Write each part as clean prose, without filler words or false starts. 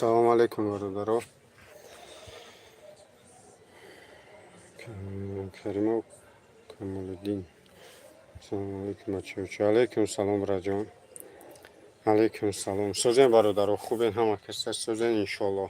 Салому алейкум, бародаро. Каримов Камолиддин. Салому алейкум, бачаҳо. Алейкум салом, браҷон. Алейкум салом. Созен, бародаро, хубен, ҳама каса созен, иншолло.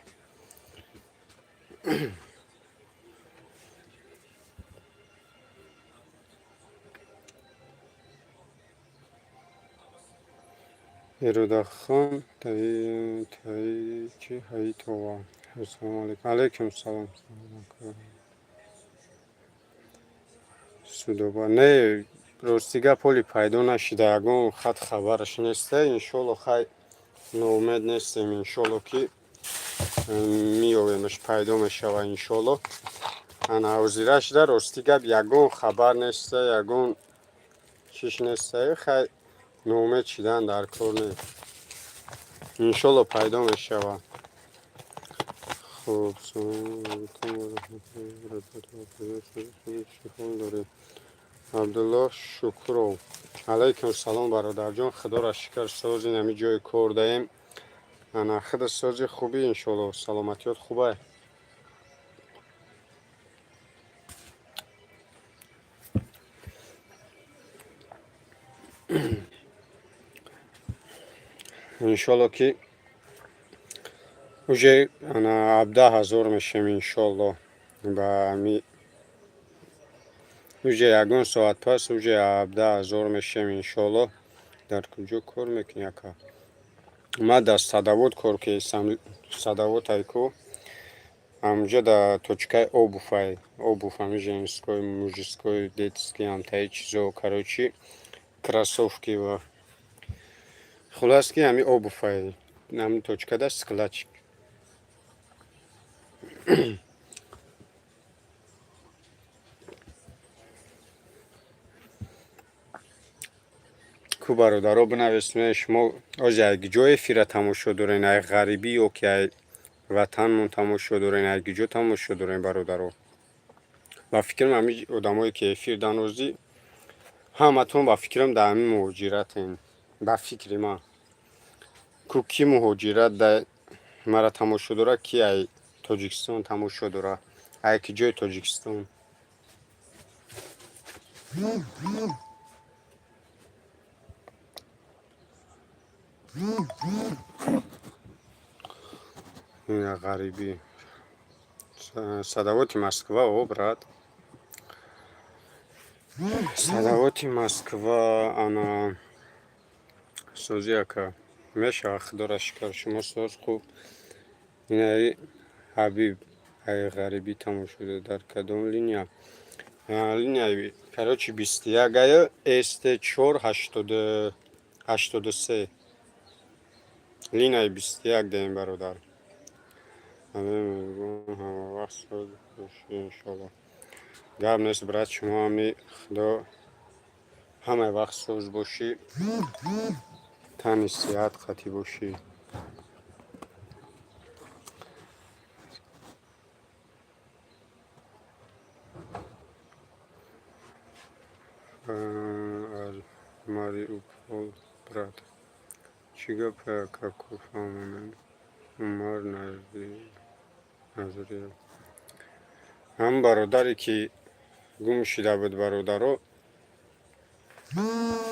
Иродахон Таичи Ҳаитова. Ассалому алейкум. Алейкум салом. Судоба. Не, рости гап, ҳоли пайдо нашида, ягон хат хабараш неста. Иншолло, хай, ноумед нестем, иншолло, ки меёбемаш, пайдо мешава, иншолло. Ана ҳозира шуда, рости гап, ягон хабар неста, ягон чиш неста. Хай, ноумед шидан дар кор нест, иншолло, пайдо мешава. Хуб, чӣ ҳол доред? Абдулло Шукуров. Алайкум салом, бародарҷон. Худоро шукр, созин, ҳами ҷои кор даем. Ана худа сози, хубӣ, иншолло, саломатиёт хубай. Иншолло, ки уже ана 17 000 мешем, иншолло. Ба ами уже ягон соат пас уже 17 000 мешем, иншолло. Дар куҷо кор мекунӣ, ака? Ман дар Садовод кор кардам. Садовод айку, ҳамҷо дар точкаи обувь, обувь ҳами женской, мужской, детский, ҳамтаи чизо, короче, кроссовки ва хулас, ки ҳами обувь, ҳами точкада складчик. Ку, бародаро, бинависед, шумо ози ай ҷо эфира тамошо дорен, ай ғарибӣ ё ки ай ватанмон тамошо дорен, ай киҷо тамошо дорен, бародаро? Ба фикрам, ҳами одамое ки эфир данозӣ, ҳаматон, ба фикрам, дар ҳамин муҳоҷиратен. Ба фикри ман, ку ки муҳоҷират да мара тамошо дора, ки ай Тоҷикистон тамошо дора, ай ки ҷои Тоҷикистон? Ғарибӣ, Садоводи Москва. О, брат, Садоводи Москва. Ана созӣ, ака, мешава, худоро шукр. Шумо соз, хуб? Инаи Ҳабиб ай ғарибӣ тамошо дорад. Дар кадом линия? Линияи, короче, 21 аю ст чор 83, линияи 21 даем, бародар. Ҳамавақт соз бошӣ, иншолло. Гап нест, брат, шумо ҳами худо ҳамаи вақт соз бошӣ, тани сиҳат қатъӣ бошӣ. Аз Мариупол, брат. Чӣ гапе, ака, ку фаҳмонем? Умар Назриев. Ҳам бародаре ки гум шида буд, бародаро, то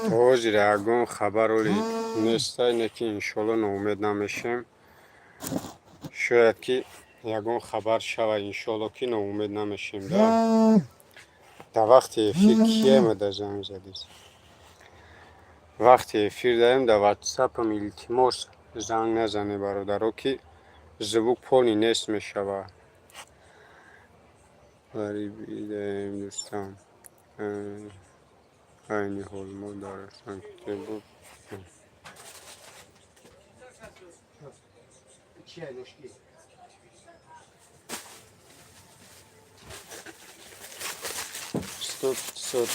ҳозир ягон хабар оли нестай, не ки иншолло ноумед намешем, шояд ки ягон хабар шава, иншолло, ки ноумед намешем. Да дар вақти эфир киемада занг задист? Вақти эфир даем, дар ватсапам, илтимос, занг назане, бародаро, ки звук полный нест мешава. Ғарибидаем, дӯстам. Айни ҳол мо дар Санкт-Петербург. Чай, ножки. 100 500.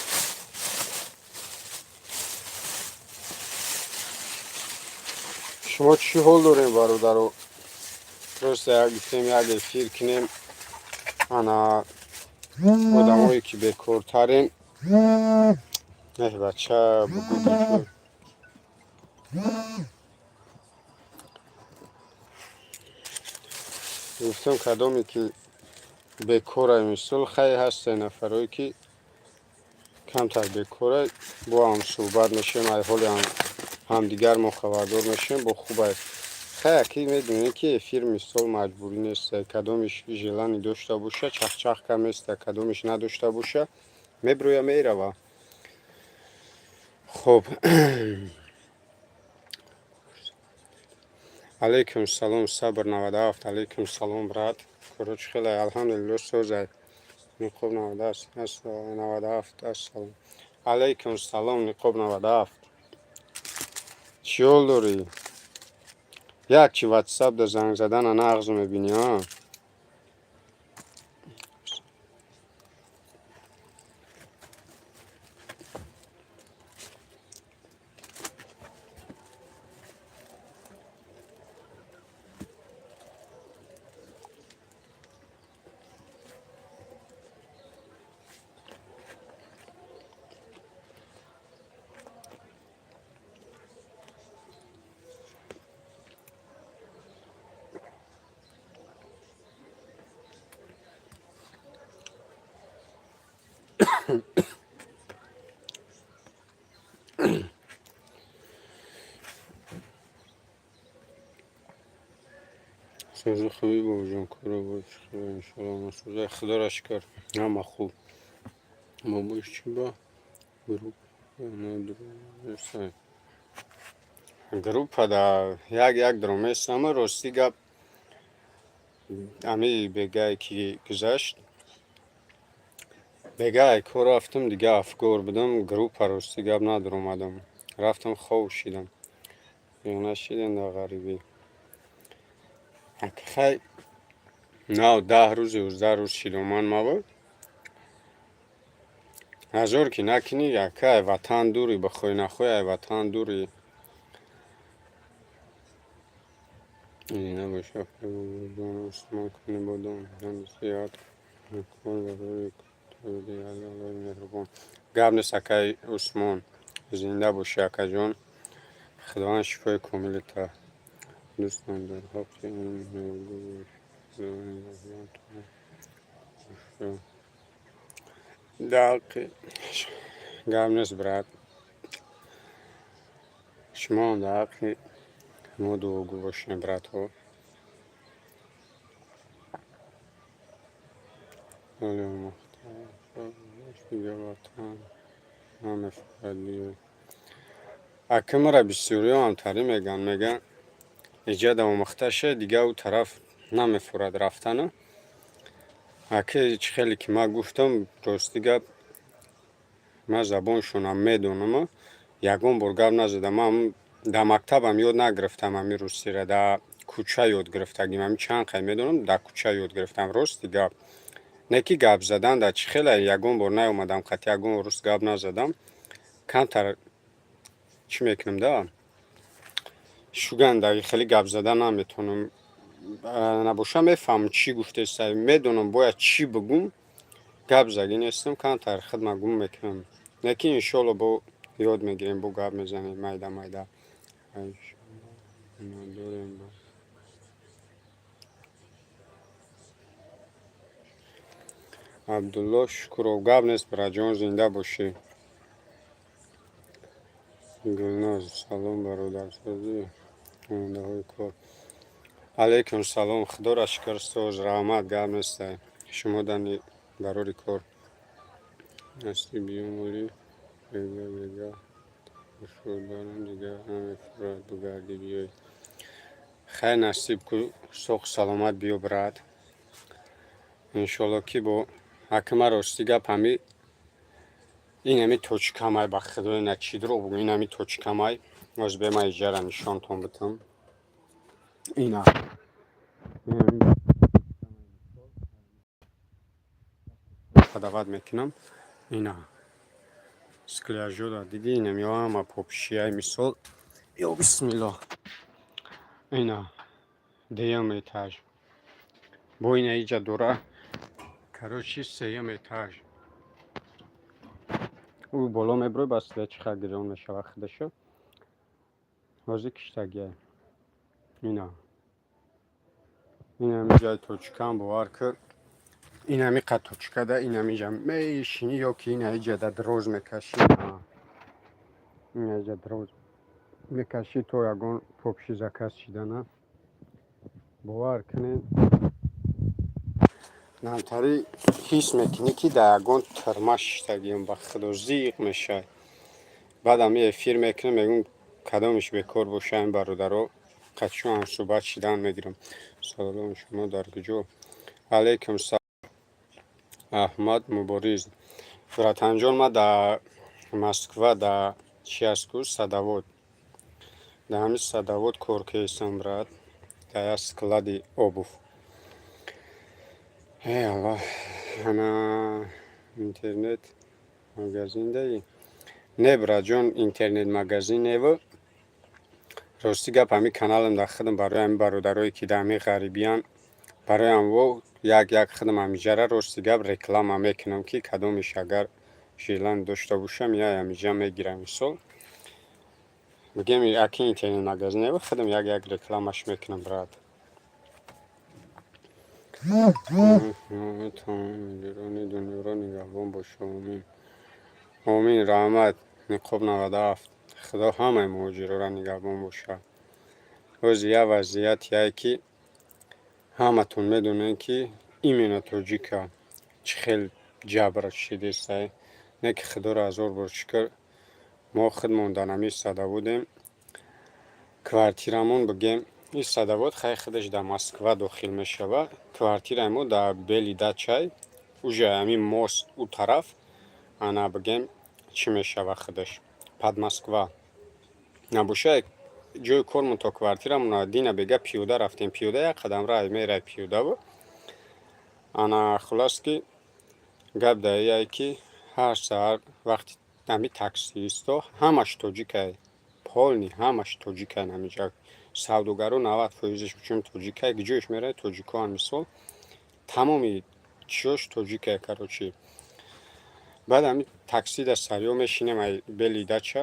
Шумо чӣ ҳол дорем, бародаро? Просто як гуфтем, як эфир кунем. Ана одамое ки бекортарем. Эҳ, бача, бугу. Гуфтам, кадоме ки бекорай, мисол, хай, ҳасте нафарое ки камтар бекорай, бо ҳам суҳбат мешавем, ай ҳоли ҳамдигар мо хабардор мешавем, бо хубай. Хай, аки медонем ки эфир, мисол, маҷбурӣ нест. Кадомиш желание дошта боша, чахчах каместа, кадомиш надошта боша, меброя, мерава. Хуб, алейкум салом, Сабр 97, алейкум салом, брат. Короче, хеле алҳамдулилло, созай. Ниқоб 97, ассалом алейкум, салом, Ниқоб 97, чӣ ҳол дорӣ? Як чи ватсап да занг задана нағз мебинӣ, а? Сӯзи хубӣ, бобоҷон, коро бош, иншоалло масӯза, худоро шукр, ҳама хуб. Бобош, чӣ ба группа? Группа да як як дроместама. Рости гап, ами бегае ки гузашт, бегае кор рафтам, дига афгор будам, группа, рости гап, надаромадам, рафтам, хов шидам ё нашидем дар ғарибӣ. Хай, нав 10 рӯз, 11 рӯз шидоман мабуд. Ҳазор ки накунӣ, яка ай ватан дурӣ, бихоҳӣ нахоҳӣ, ай ватан дурӣ. Набоша, Усмон куни бодом зиёд кор барои Аллоҳи меҳрубон. Гап нест, акай Усмон, зинда бошӣ, акаҷон, Худованд шифои комили та. Дӯстон, дар ҳаққи ин дар ҳаққи гап нест, брат, шумоам дар ҳаққи мо дуогӯ бошед, братҳо. Вале ватан намефурад биёй. Ака, мара бисёриҳо ҳамтарӣ мегӯянд, мегӯянд, иҷада омӯхта шед, дига ӯ тараф намефурад рафтану. Ака, чӣ хеле ки ман гуфтам, рости гап, ман забоншонам медонаму ягон бор гап назадам. Ман дар мактабам ёд нагирифтам ҳамин русиро, дар кӯча ёд гирифтагим. Ҳамин чанд қай медонам, дар кӯча ёд гирифтам, рости гап. Не ки гап задан дар чӣ хеле, ягон бор наомадам, қатъи ягон рус гап назадам. Камтар чӣ мекунам да, шуганда хеле гап зада наметавонам. Набоша, мефаҳмам чӣ гуфтеста, медонам бояд чӣ бигӯм, гап загӣ нестам, камтар хидма гум мекунам. Лекин иншоалло бо ёд мегирем, бо гап мезанем майда майда. Надорем. Абдулло Шукуров, гап нест, бираҷон, зинда бошӣ. Гулноз, салом, бародарсозӣ, омодаҳои кор. Алейкум салом, худоро шукр, соз, раҳмат, гап нестай. Шумо дани барори кор. Насиб биёмолӣ, бега бега шударам, дигар намефурад, бугардӣ биёй. Хайр, насиб ку, соғ саломат биё, брат. Иншоалло ки бо ҳакима. Рости гап, ҳами ин ҳами точкамай, ба худо, ина чӣ дурӯғ бугӯм, ин ҳами точкамай. Оз бема иҷара нишонтон битам. Ина. Подавать мекунам. Ина. Скляжода дидӣ, инам ё ҳама попшияй, мисол. Ё бисмиллоҳ. Ина. Дуюм этаж. Бо ина иҷа дора. Короче, сеюм этаж. Ӯ боло мебурӯй, бас чӣ хел гирён мешава худашо. Ҳозир киштагиай. Ина. Инами ҷай точкаам, бовар кӣ, инами қа точкада, инами ҷа мешинӣ ё ки ина иҷада дроз мекашӣ, ина иҷа дроз мекашӣ, то ягон попши заказ шидана. Бовар кунед, намтари ҳис мекунӣ, ки дар ягон тирма шиштагиам. Ба худо, зиқ мешавад. Баъд ами эфир мекунам, мегӯм, кадомиш бекор боша, ин бародаро қачо ҳамсӯҳбат шидан мегирам. Салом, шумо дар куҷо? Алайкум салом, Аҳмад Мубориз, братанҷон. Ма дар Москва, дар чи аст ку, Садовод, дар ҳамин Садовод кор кестам, брат, дар як склади обувь. Э Аллоҳ, ана интернет магазин даи? Не, братҷон, интернет магазин неву. Рости гап, ҳамин каналам дар худам барои ҳамин бародарое, ки дар ҳамин ғарибиянд, барои ҳамво як як худам ҳамиҷара, рости гап, реклама мекунам, ки кадомиш агар желание дошта бошам, я ҳамиҷа мегирам. Мисол бигем, аки интернет магазин неву, худам як як рекламаш мекунам, брат. Муҳоҷирони дунёро нигаҳбон боша, омин. Омин, раҳмат, Ниқоб 97. Худо ҳамаи муҳоҷирора нигаҳбон бошад. Ҳози як вазъияте, ки ҳаматон медонед, ки именно тоҷика чӣ хел ҷабр шидестай. Не ки худоро ҳазор бор шукр, мо худмон дар ҳамин Садоводем. Квартирамон, бигем, ин Садовод хай худаш дар Москва дохил мешавад. Квартираи мо дар Белый Дачай, уже ҳамин мост ӯ тараф, ана бигем, чӣ мешава, худаш под Москва набоша. Ҷои кормон то квартирамон дина бега пиёда рафтем. Пиёда як қадам раҳ мерай, пиёдаву. Ана, хуллас, ки гап дар ие, ки ҳар саҳар вақти ҳамин таксистҳо ҳамаш тоҷикай, полный ҳамаш тоҷикай. Ҳаминҷа савдогаро 90 фоизаш чун тоҷикай, ҷоеш меравӣ, тоҷикоан. Мисол, тамоми чиёш тоҷикай, короче. Баъд ҳамин таксида сарё мешинем, ай Белый Дача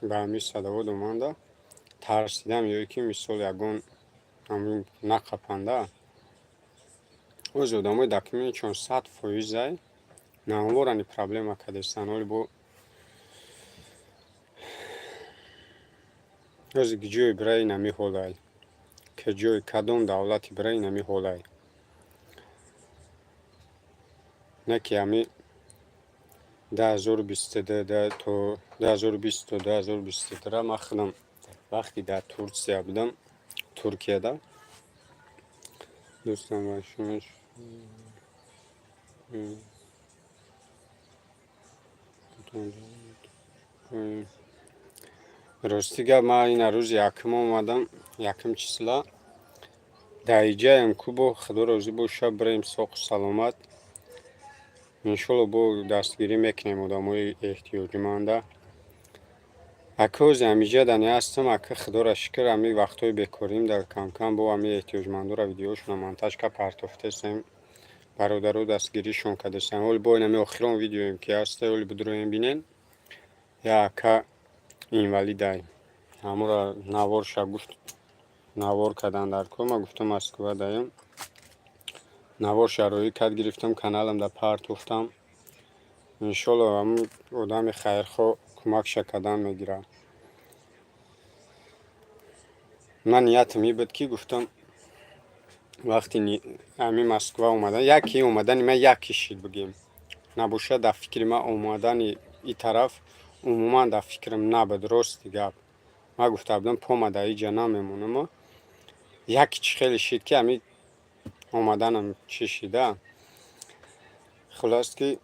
ба ҳамин Садовод оманда, тарсидам, ё ки мисол ягон ҳамин нақапанда. Оз одамои документшон 100 фоизай, наворани проблема кардестан. Оли бо ози ҷое бираи, нами ҳолай, ки ҷои кадом давлате бираи, нами ҳолай. Не ки ҳами 2022 то 2020 то 2023 ман худам вақте дар Турсия будам, Туркияда дӯстам ва шумо. Рости гап, ман ина рӯзи якум омадам, якум числа дар иҷаем ку. Бо худо розӣ боша, бирем соқу саломат. Иншолло, бо дастгирӣ мекунем одамои эҳтиёҷманда. Ака, ози ҳамиҷа дани ҳастам, ака, худоро шукр. Ҳамин вақтҳои бекорим дар камкам бо ҳамин эҳтиёҷмандора видеошона монтажка партофтесем, бародаро дастгиришон кардесем. Оли бо инами охирон видеоем, ки ҳаста, оли бидуроем, бинен. Я ака инвалидай, ҳамура наворша гуфт, навор кардан дар кор. Ма гуфтам, Москва даем, навор шароӣ кард, гирифтам, каналам да партофтам. Иншолло, ҳамун одами хайрхоҳ кӯмакша кардан мегирад. Ман ниятам ин буд, ки гуфтам, вақти ҳамин Москва омадан, яке омадани ман яке шид, бигем, набошад, дар фикри ман омадани и тараф умуман дар фикрам набуд. Рости гап, ман гуфта будам, пома дар иҷа намемонам. Яке чӣ хеле шид, ки ҳамин омаданам чӣ шида. Хуллас, ки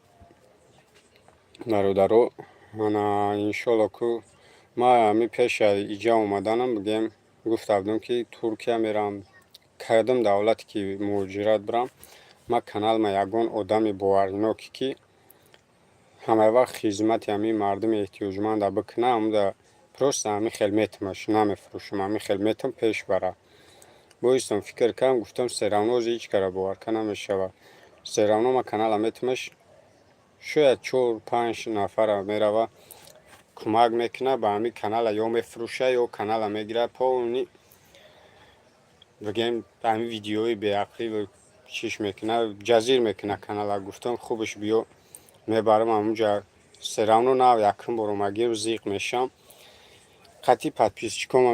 бародаро, ана, иншолло, ку ман ҳамин пеша иҷа омаданам, бигем, гуфта будам, ки Туркия мерам, кадом давлате ки муҳоҷират бирам, ман каналма ягон одами боваринок, ки ҳамавақт хизмати ҳамин мардуми эҳтиёҷманда бикуна, ҳамуда просто ҳамин хел метимаш, намефурӯшам, ҳамин хел метам, пеш бара. Боистам, фикр кардам, гуфтам, всё равно ози ҳеҷ кара боварка намешавад. Всё равно ман канала метимаш, шояд чор панҷ нафара мерава, кӯмак мекунад ба ҳамин канала, ё мефурӯша, ё канала мегирад полный. Бигем, ҳамин видеои беақлӣ чиш мекуна, ҷазир мекуна канала. Гуфтам, хубаш биё, мебарам ҳамунҷа. Всё равно нав якум бор омагим, зиқ мешам. Қати подписчиком,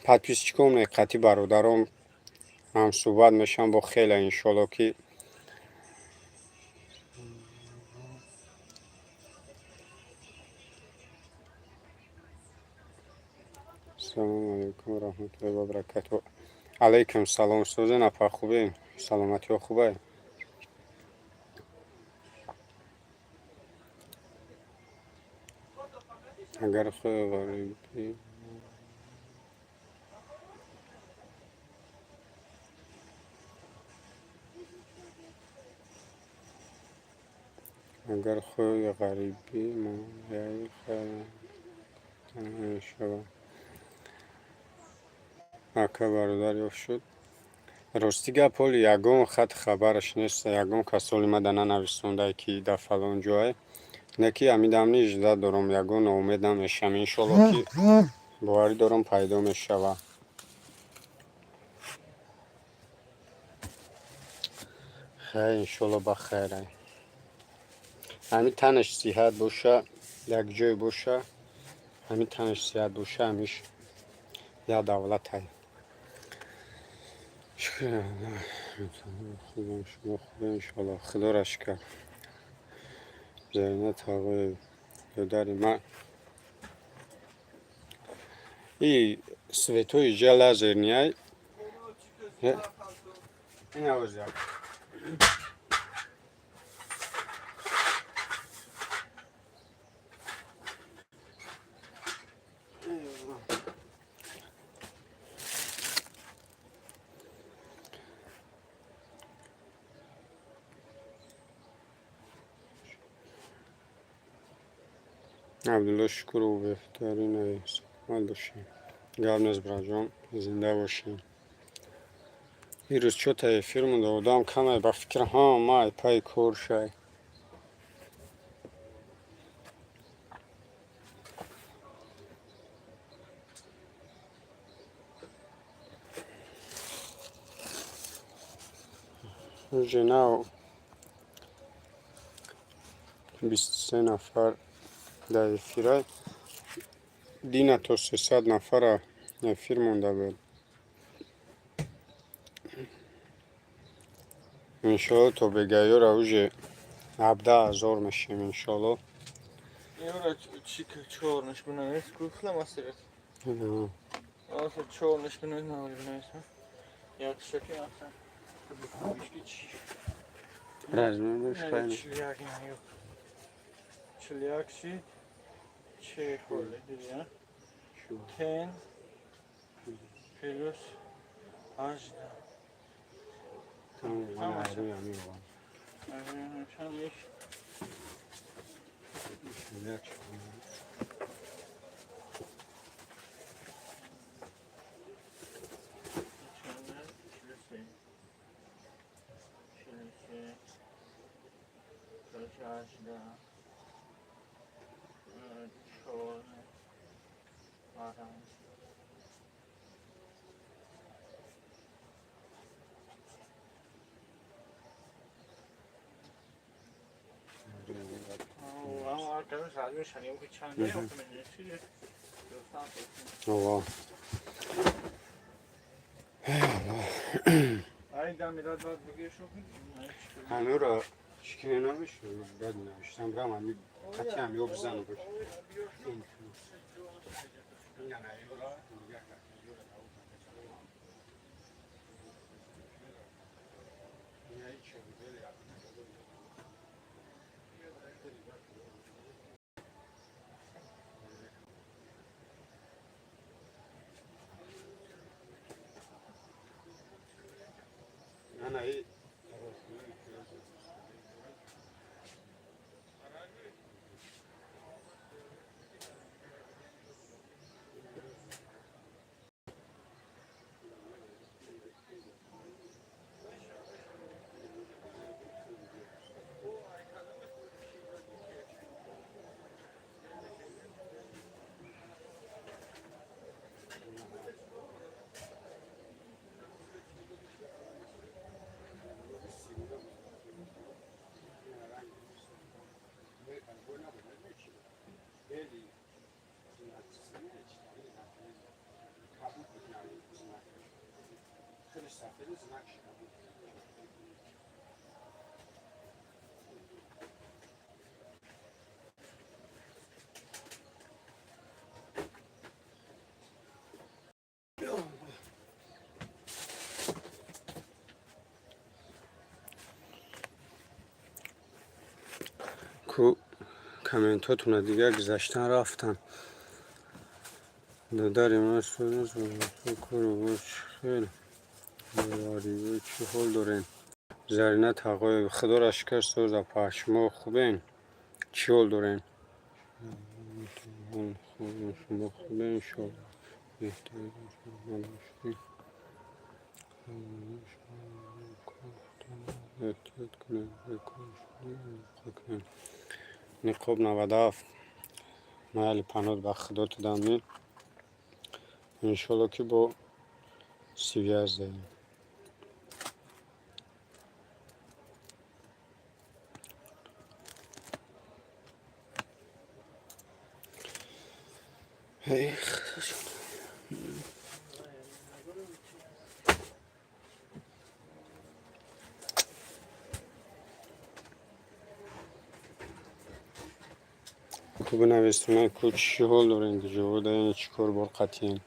подписчиком не, қати бародаром ҳамсӯҳбат мешам бо хеле, иншолло ки. Ассалому алайкум ва раҳматуллоҳи ва баракатуҳ. Алайкум салом, сӯзен апа, хубе? Саломатиҳо хубай? Агар ғарибӣ агар хӯи ғарибӣ монеаи мешавад. Ака, бародар ёфт шуд? Рости гап, ҳоли ягон хат хабараш нест, ягон кас ҳоли мада нанависондае, ки дар фалон ҷое. Не ки ҳамидам жда дорам, ягон ноумед намешавам, иншолло ки боварӣ дорам, пайдо мешавад. Хайр, иншолло, ба хайр. Ҳамин танаш сиҳат боша, як ҷой боша, ҳамин танаш сиҳат боша, ҳамиш як давлатай. Хубам, шумо хубе? Иншолло, худоро шукр. Зарина Тағоев, додари ман, и светои ҷа лазерный ай. Ин авоз як. Абдулло Шукуров, беҳтарин, саломат бошед. Гап нест, браҷон, зинда бошед. Ирӯз чё-то эфир монда, одам камай, ба фикрам ҳама ай пайи кор шай. Уже нав 23 нафар дар эфира, дина то 300 нафара эфир монда буд. Иншолло, то бегаёра уже 17 000 мешем, иншолло. Юра, чорныш бинавис, кухла мастерет. Asa чорныш бинавис, навис бинавис. Як шаки аса. Размер Не, 41 не, юк. 41 шид. Че холе, диди, Ten плюс 18. Тамом. Чанд меш? Як. 43. 43 плюс 18. Чор. Баран. Ова. Ай да мирад бад бигир. Ҳамёра шикине намешавад, бад навиштам, брам ҳами қати ҳамё бизану бош. Ана и. Бели кабуд буд, знакаш. Хеле сафеди, знакш кабуд. Ку комментотуна дигар гузаштан рафтан. Додари ман, хел чӣ ҳол дорем? Зарина Тағоева, худоро шукр, соза па, шумо хубен? Чӣ ҳол дорем? Шумо хубен? Иншолло беҳтарин. Эҳтиёт кунед. Ниқоб 97. Майли, паноҳ ба худо тудамӣ. Иншолло, ки бо связь даем. Эх. Ку бинависонед, ку чӣ ҳол дорем, ҷо даем, чӣ кор бор қатиен.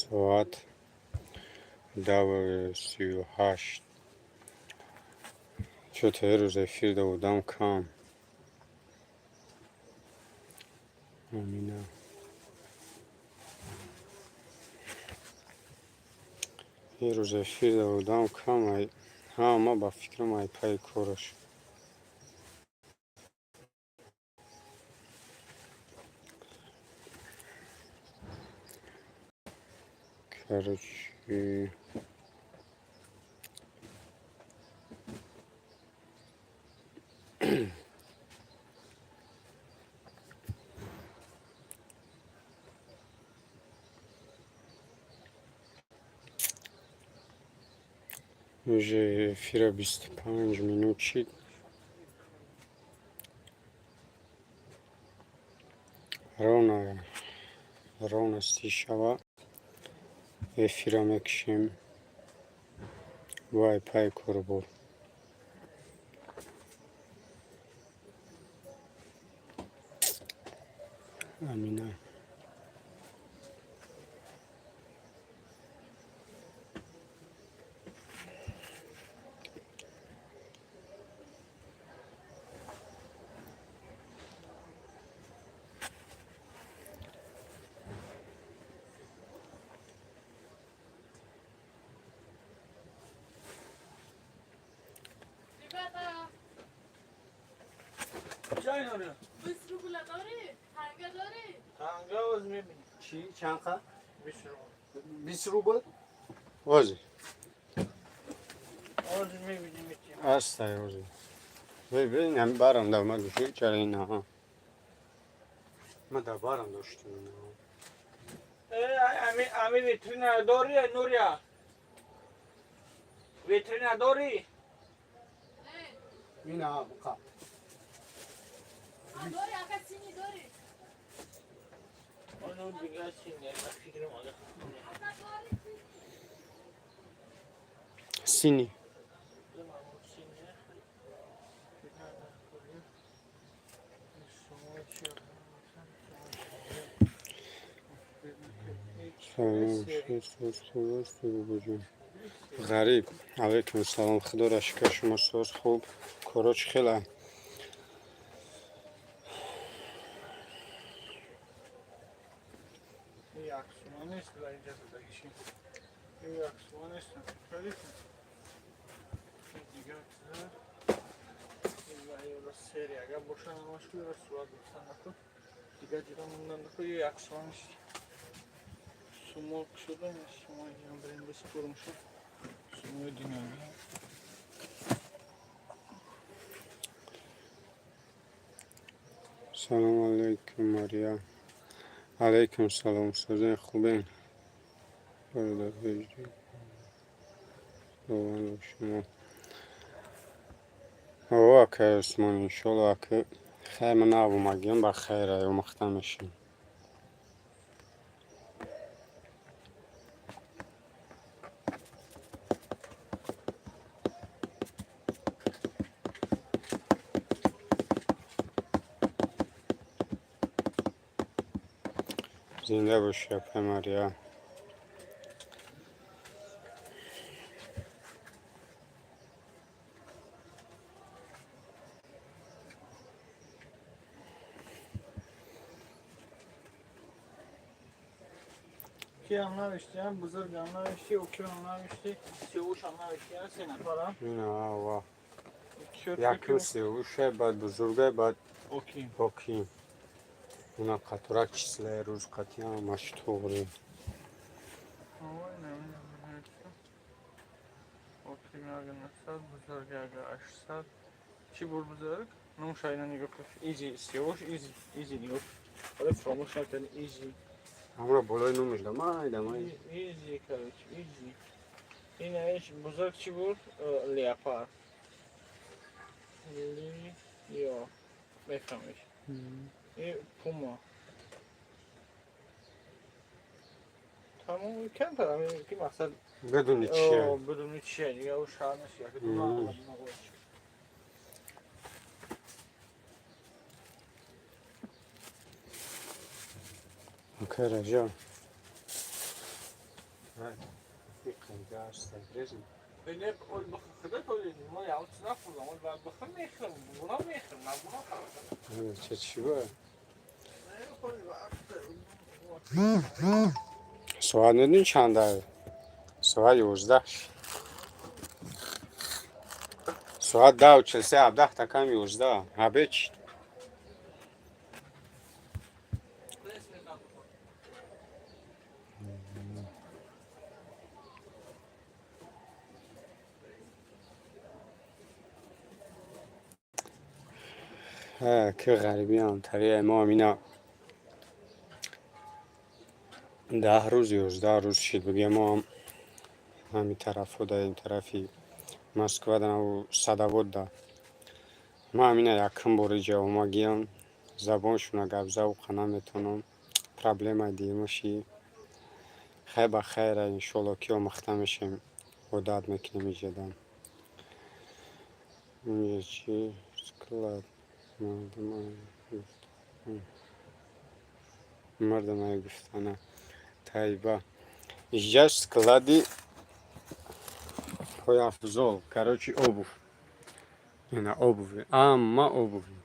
Соат 10:38. Чё-то рӯз эфир одам кам. Амина. Рӯз эфир одам кам. Ҳама ба фикрам ай пайи кораш. Короче, уже эфира 25 минут шид. Ровно ровно 30 шава эфира мекушем. Вай, пай корбор. Амина. Ребята, Чай нория. 20 рубля дори? Танга дори? Танга оз мебини. Чӣ? Чанқа? 20 рубл. 20 рубл? Ози. Оз мебини метим. Астай ози. Бибин, ҳам барам да ма гӯши чара ина. Ма да барам доштим ина. Э, ами ами витрина дори, Нурия? Витрина дори? Не. Ина буқа. А, дори, ака сини дори. Оно дига сине, ма фикрам ага. Ака дори сини. Сини. Сине. Салом, соз хуб аст, бобоҷон? Ғариб. Алайкум салом. Худоро шукр, шумо соз, хуб. Коро чӣ хела? Як сумон нест ва инҷа задагиши. Як сумон нест. Дигар чиза серия агар боша, намашу сурат гирифтан наку, дигар ҷида мондан наку. Як сомаш сумо шуда, сумо бренди спорм шуд, сумои дунёвӣ. Салому алайкум, Мария. Алайкум салом, созен, хубен, бародар? Худованд шумо. О, акай Усмон, иншолло, ака, хайр, ман навомагиам, ба хайр омӯхта мешем. Зинда бошӣ, апай Мария. Киам навиштиам, бузургам навишти, укиам навишти, сиёвушам навишти, се нафарам. Ва якум сиёвуша, баъд бузурга, баъд оким. Уна қаторак числаи рӯз қатъиян ҳамаш туғри. Оким ага 900, бузург ага 800. Чӣ бур бузург? Номша ина нигоҳ кун. Изи сиёвуш, изи, изи нигоҳ. Ҳоло фаромӯш накарди, изи. Ҳамро болои номаш дамай дамай. Изи, короче, изи. Инаиш бузург чӣ буд? Леопард. Ли ё мефаҳмиш. И пума. Тамом, камтар ки мақсад бидуни чия. Бидуни чия, дига ӯ шаҳр нест, яке ду. Окей, Раҷо. Не, худо мо ялчи нахӯрдам, бихӯр мехӯрам, буна мехӯрам, набуна. Ча чӣ ба? Соат медонӣ чанда? Соат 11. Соат 10:43, 17 та кам 11. Ҳабе чӣ? Ки ғарибиам тариқи мо ҳамина 10 рӯз, 11 рӯз шид, бигӯям, мо ҳам ҳамин тарафҳо, дар ин тарафи Москва, дар Садовод да. Ман ҳамина якум бор иҷа омагиам, забоншона гап завқа наметонам, проблемаи дуюмаши. Хай, ба хайра, иншолло, ки омӯхта мешем, одат мекунем иҷада. Инҷа чи склад? Мардамай гуфтана тайба. Иҷа склади пойафзол, короче, обувь. Ина обуви, амма обуви.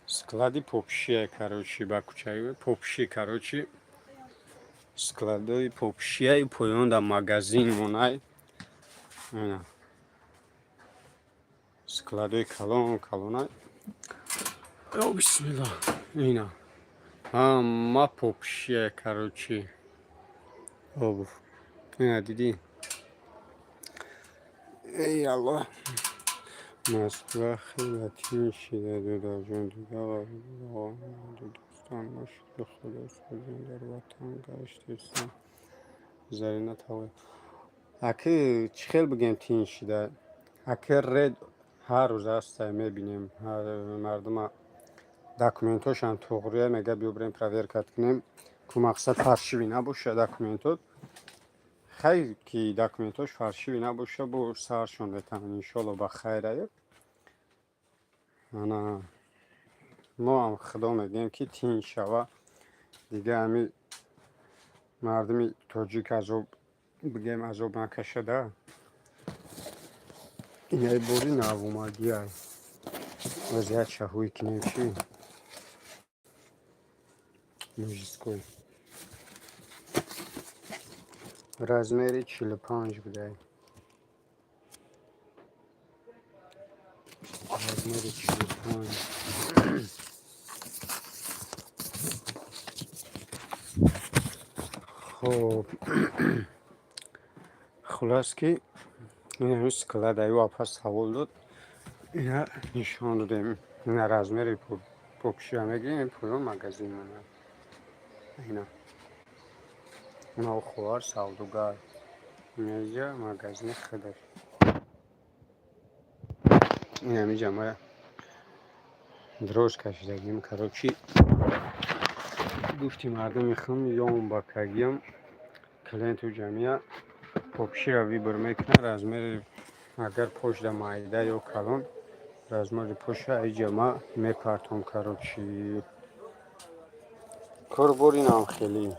Склади попшия, короче, ба кӯчаи попши, короче, складои попшияи поён да магазин монай. Ина складои калон калонай. О, бисмилла. Ина ҳама попшия, короче, обувь. Ина дидӣ? Эй Аллоҳ. Москва хеле тинч шида, дудаҷон, дига дӯстон мо, шукри Худо, созем, дар ватан гаштесем. Зарина Тавоев. Аки чӣ хел бигем, тинч шида? Аки рейд ҳар рӯз ҳастай, мебинем мардума, документҳошам туғрия, мега биё бирем проверка кунем, ку мақсад фальшивый набоша документот. Хайр, ки документҳош фальшивый набоша, бо саршон метавон, иншолло, ба хайр аю. Ана мо ҳам худо мегӯем, ки тинч шава, дига ҳами мардуми тоҷик азоб, бигем, азоб накашада. Инаи бори навомадиай. Вазият шаҳвӣ кинем чӣ? Мужской. Размери 45 будай. Размери 45. Хоб, хулас, ки ин ҳамин склад аю апа савол дод, ина нишон додем. Ина размери попшира мегирем, поён магазин монад. Ина ина хоҳар савдогар, инаҷа магазини худаш. Ин ҳамиҷа ма дроз кашидагим. Короче, гуфти мардуми хум ём ба кагиям клиенту ҷамъия попшира выбор мекунад. Размери агар пошда майда ё калон, размери поша иҷа ма мепартом. Короче, корбор инам хеле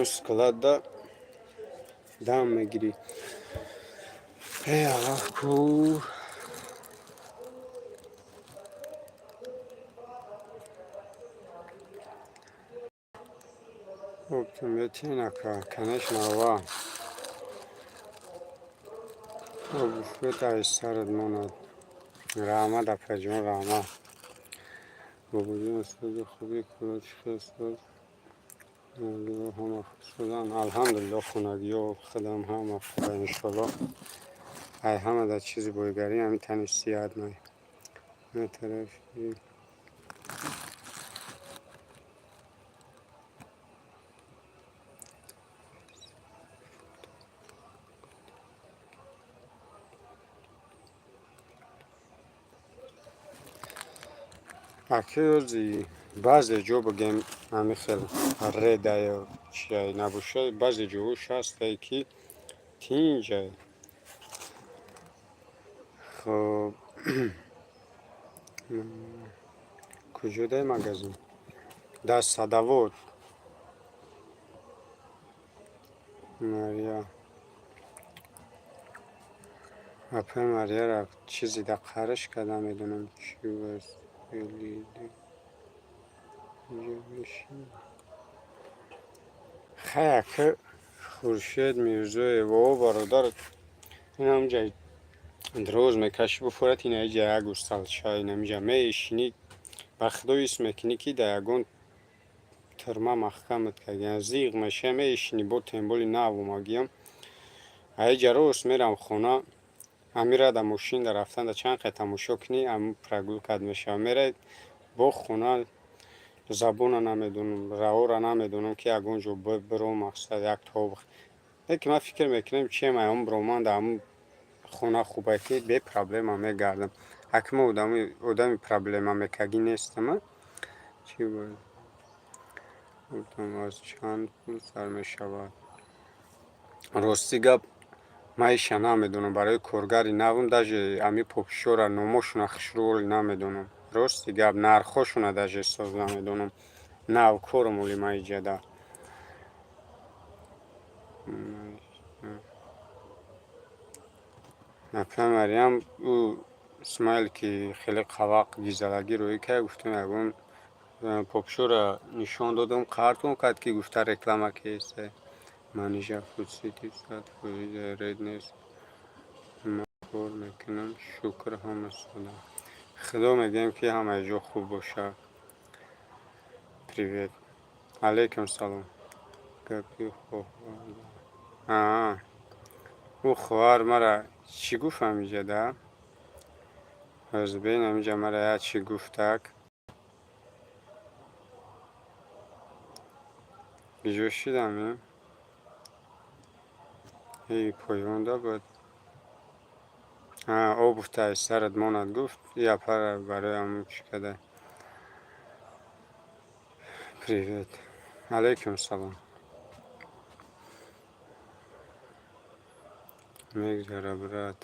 склада дам мегирӣ. Э, Аллоҳ ку. Метинака, конечно, ва буфет сарат монад. Раҳмат, апаҷон, раҳмат. Бобоҷон, устоди хуби кӯро чӣ хел соз? Ҳама хуб шудан, алҳамдулилло. Хонагиё худам ҳама хуба, иншолло. Ай ҳама дар чизи бойгарӣ ҳами тани сиҳат най тарафи. Акиози баъзе ҷо бигем, ҳами хел редаю чиай набошад, баъзе ҷоҳош ҳастае, ки тинҷай. Хоб, куҷодай магазин? Дар Садовод. Мария, апаи Марияра чизе дар қариш карда, медонам чӣ. Аст, хай, ака Хуршед Мирзоев, о бародар, инамҷа дроз мекашӣ, буфорат, ина иҷа як усталча, инамиҷа мешинӣ, ба худо ҳис мекунӣ, ки дар ягон тюрьма маҳкамат кардиан. Зиғ меша, мешинӣ, бо темболи нав омагиям. Аиҷа рост мерам хона, амира да мошин да рафтан да чанд қай тамошо кунӣ, ам прогулкат мешава, мерай бо хона. Забона намедонам, раҳора намедонам, ки ягон ҷо биром. Мақсад як тоб леки ман фикр мекунам, чем аём бироман да ҳамун хона хубае, ки бе проблема мегардам. Аки ма одами проблема мекагӣ нестама. Чӣ бояд аз чанд пул сар мешавад? Рости гап, ман иша намедонам. Барои коргари навм даже ами попшора номошуна хушрӯ намедонам. Рости гап, нархҳошуна даже соз намедонам. Навкорам оли ман иҷада. Например, Мариям, ӯ Исмаил, ки хеле қавақ гизалагӣ рӯӣ кард, гуфтам, ягон попшора нишон додам, қартон кард, ки гуфта реклама кеса. Манижа Фудсити 100% ред нест. Ман кор мекунам, шукр, ҳама сода. Худо мегӯем, ки ҳамаи ҷо хуб бошад. Привет, алейкум салом. Гапи хоҳар, ӯ хоҳар мара чӣ гуфт ҳамиҷа да? Ҳозир ҳамиҷа мара як чӣ гуфтак. Биҷо шидам, и поёнда буд. Обувта аз сарат монад, гуфт. Япара барои ҳамун чӣ када. Привет, алейкум салом. Мегзара, брат,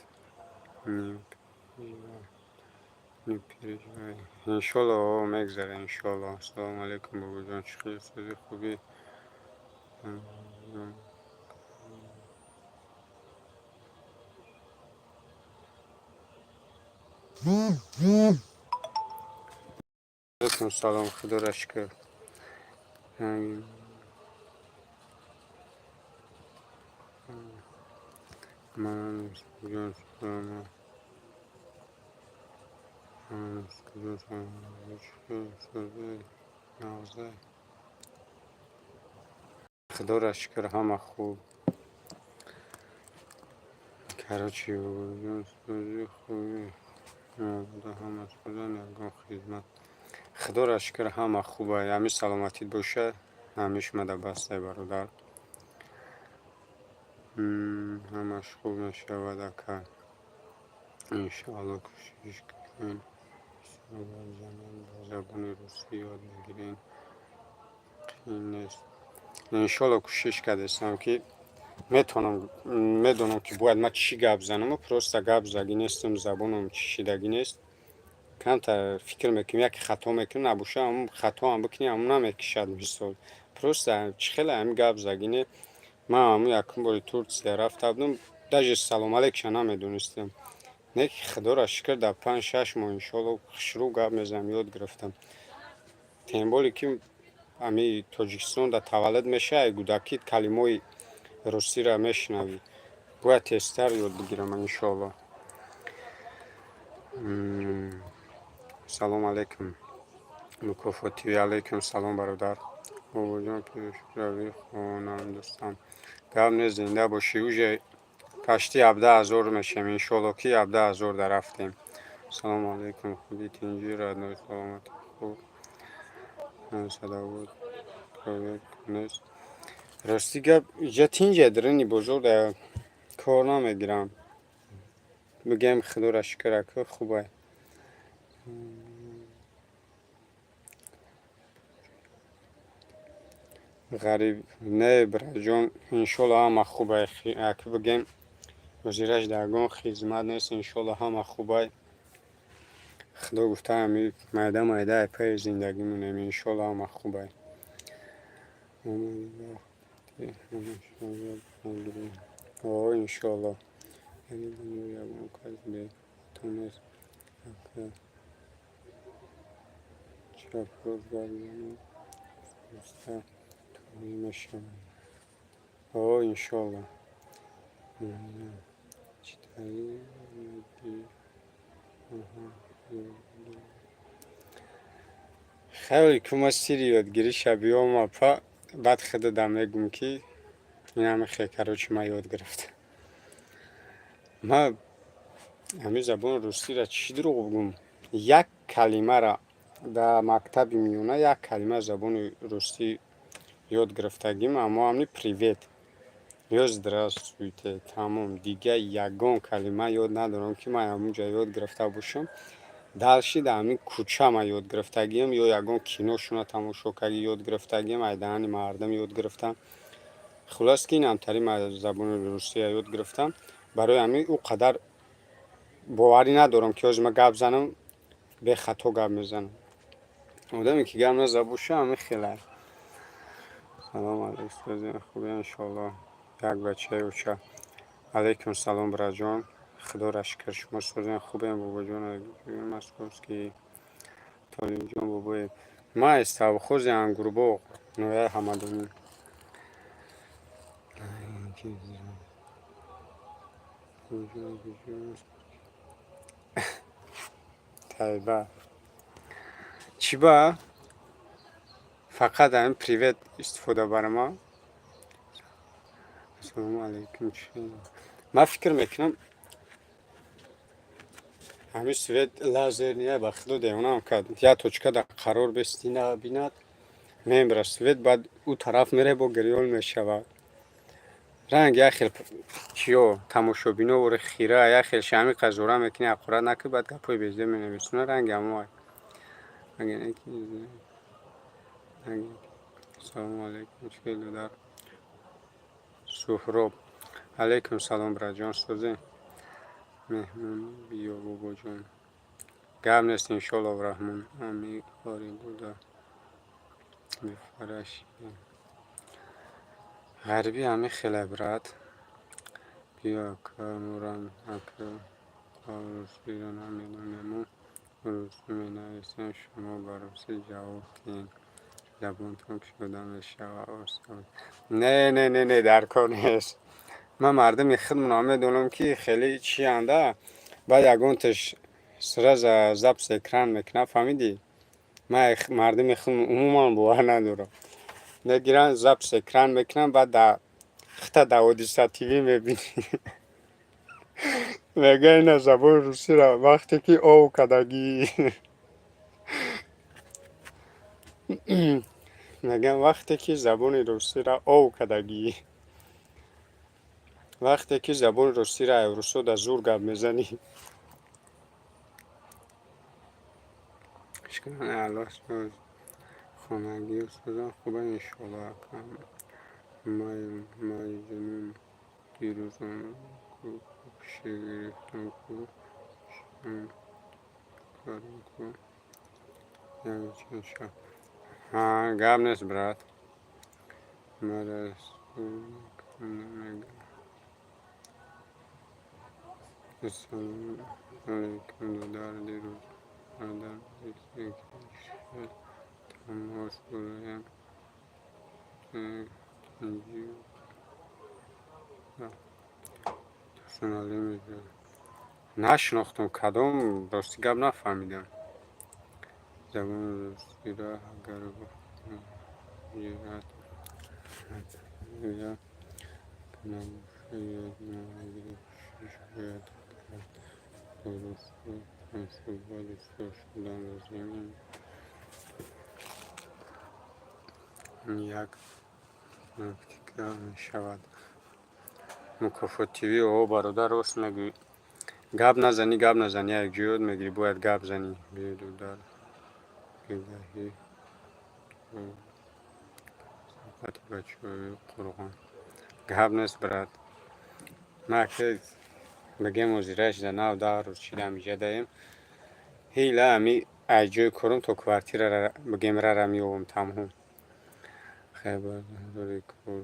не переживай, иншолло мегзара, иншолло. Ассалому алайкум, бобоҷон, чӣ хел, сози, хубӣ? Алейкум салом, худоро шукр. Ман ҷон. Нағзай. Худоро шукр, ҳама хуб. Короче, сӯзи хуби ҳама сӯзан, ягон хизмат. Худоро шукр, ҳама хуба. Ҳами саломатит боша, ҳамиш мада бастай, бародар. Ҳамаш хуб мешавад, ака. Иншоалло, кӯшиш кунед, бисёр занед, ба забони русӣ ёд бигиред. Қиин нест. Иншоалло, кӯшиш кардастам, ки метавонам, медонам, ки бояд ман чӣ гап занаму просто гап загӣ нестам, забонам чишидагӣ нест. Камтар фикр мекунем, яке хато мекунем, набоша, ҳамун хатоам бикунӣ, ҳамун намекишад, мисол. Просто чӣ хеле ҳамин гап загӣ не. Ман ҳамун якум бори Турсия рафта будам, даже салом алейкша намедонистам. Не ки, худоро шукр, дар 5-6 моҳ, иншоалло, хушрӯ гап мезанам, ёд гирифтам. Тем более ки ҳами Тоҷикистон да таваллуд мешавӣ, кӯдакӣ калимаҳои русиро мешунавӣ. Бояд тезтар ёд бигирам, иншоалло. Салом алейкум. Мукофоти, алейкум салом, бародар. Бобоҷон, пешравӣ хонам, дӯстам. Гап нест, зинда бошӣ. Уже почти 17 000 мешавем, иншоалло, ки 17 000 да рафтем. Салому алейкум, хуби, тинҷӣ, родной, саломатӣ, хуб. Садовод проверка нест. Рости гап, иҷа тинҷа, даруни бозор да кор намегирам. Бигӯем, худоро шукр, ака, хубай. Ғариб не, бираҷон, иншоалло, ҳама хубай. Ака, бигӯем, ҳозираш дар ягон хизмат нест, иншоалло, ҳама хубай. Худо гуфта, ҳами майда майда пайи зиндагӣ монем, иншоалло, ҳама хубай. О, иншоалло. Ягон кас бехато нест, ака. Чапрост гап занед, оҳиста тӯлонӣ мешавад. О, иншоалло. Читаи. Аҳа. Хеле ку ма сири ёдгириша биём, апа, баъд худада мегӯм, ки инаме хе, короче, ман ёд гирифтам. Ман ҳамин забони русиро, чӣ дурӯғ бигӯм, як калимара дар мактаби миёна, як калима забони русӣ ёд гирифтагим, аммо ҳамни «привет» ё «здравствуйте», тамом. Дига ягон калима ёд надорам, ки ман ҳамунҷа ёд гирифта бошам. Дальше дар ҳамин кӯча ман ёд гирифтагиам ё ягон киношона тамошо кардӣ, ёд гирифтагиам, ай даҳани мардум ёд гирифтам. Хулос, ки инамтари ман забони русия ёд гирифтам. Барои ҳамин ӯ қадар боварӣ надорам, ки ҳозир ман гап занам, бехато гап мезанам. Одаме ки гап назада боша, ҳамин хелай. Салому алейкум, хубе, иншоалло. Як бачаи оча. Алейкум салом, бираҷон. Худоро шукр, шумо созем, хубем, бобоҷон, московский. Толибҷон бобоев. Ман аз совхози Ангурбоғ, ноҳияи Ҳамадонӣ. Куҷо, куҷо? Тайба. Чӣ ба? Фақат ҳамин «привет» истифода барама. Ассалому алайкум. Ман фикр мекунам, ҳамин свет лазерный, ба худо, девонаам кард. Як точка да қарор бести, набинад, мебара свет, баъд ӯ тараф мере, бо гирён мешавад. Ранг як хел чиё тамошобино вори хира, як хел шами қазора мекунӣ, ақурат накунӣ, баъд гапҳои безеб менависона, ранги ҳамо. Ассалому алайкум, чӣ дар Суҳроб. Алайкум салом, бираҷон, созӣ? Меҳмонӣ биё, бобоҷон. Гап нест, иншоалло, Раҳмон. Ами кори буда бефараши. Ғарибӣ ҳамин хеле, брат. Биё, ака, мурам, ака, русиро намедонему, русӣ менависем, шумо ба русӣ ҷавоб диҳед. Забонтон кушода мешавад. Не, не, не, не, дар кор нест. Ман мардуми худмонро медонам, ки хеле чианда, баъд ягонташ Сразу запись экран мекунад, фаҳмидӣ? Ман мардуми худ умуман бовар надорам. Мегиранд, запись экран мекунанд, баъд дар хита дар Ҳодиса ТВ мебинӣ. Мегӯяд, ина забони русиро вақте ки ов кардагӣ. Мегӯям, вақте ки забони русиро ов кардагӣ. Вақте ки забони русиро русо дар зур гап мезанӣ. Аллоҳ хонагӣ устозон хуба, иншоалло, акам Майҷунун. Дирӯз пӯши гирифтам ку кардам ку як чанд шаб. Гап нест, брат. Мара намегӯям. Ассалому алайкум, додар. Дирӯз дар тамос будаям. Тинҷӣ Турсуналӣ мегӯяд. Нашинохтам кадом, рости гап, нафаҳмидам. Забони русиро агар ҷиҳат набошад, ёд нагирӣ, кӯшиш бояд кард. Бо русҳо ҳамсӯҳбат дучор шудан лозим. Ин як практика мешавад. Мукофот ТВ, о бародар, рост мегӯӣ. Гап назанӣ, гап назанӣ, як ҷо ёд мегирӣ, бояд гап занӣ. Бедудар бегаҳӣ суҳбати бачаҳои Қурғон. Гап нест, брат. Ман ки бигем, ҳозираш да нав 10 рӯз шида ҳамиҷа даем. Ҳила ами аз ҷои корум то квартирара бигем рара меёвам, тамом. Хайр, барори кор.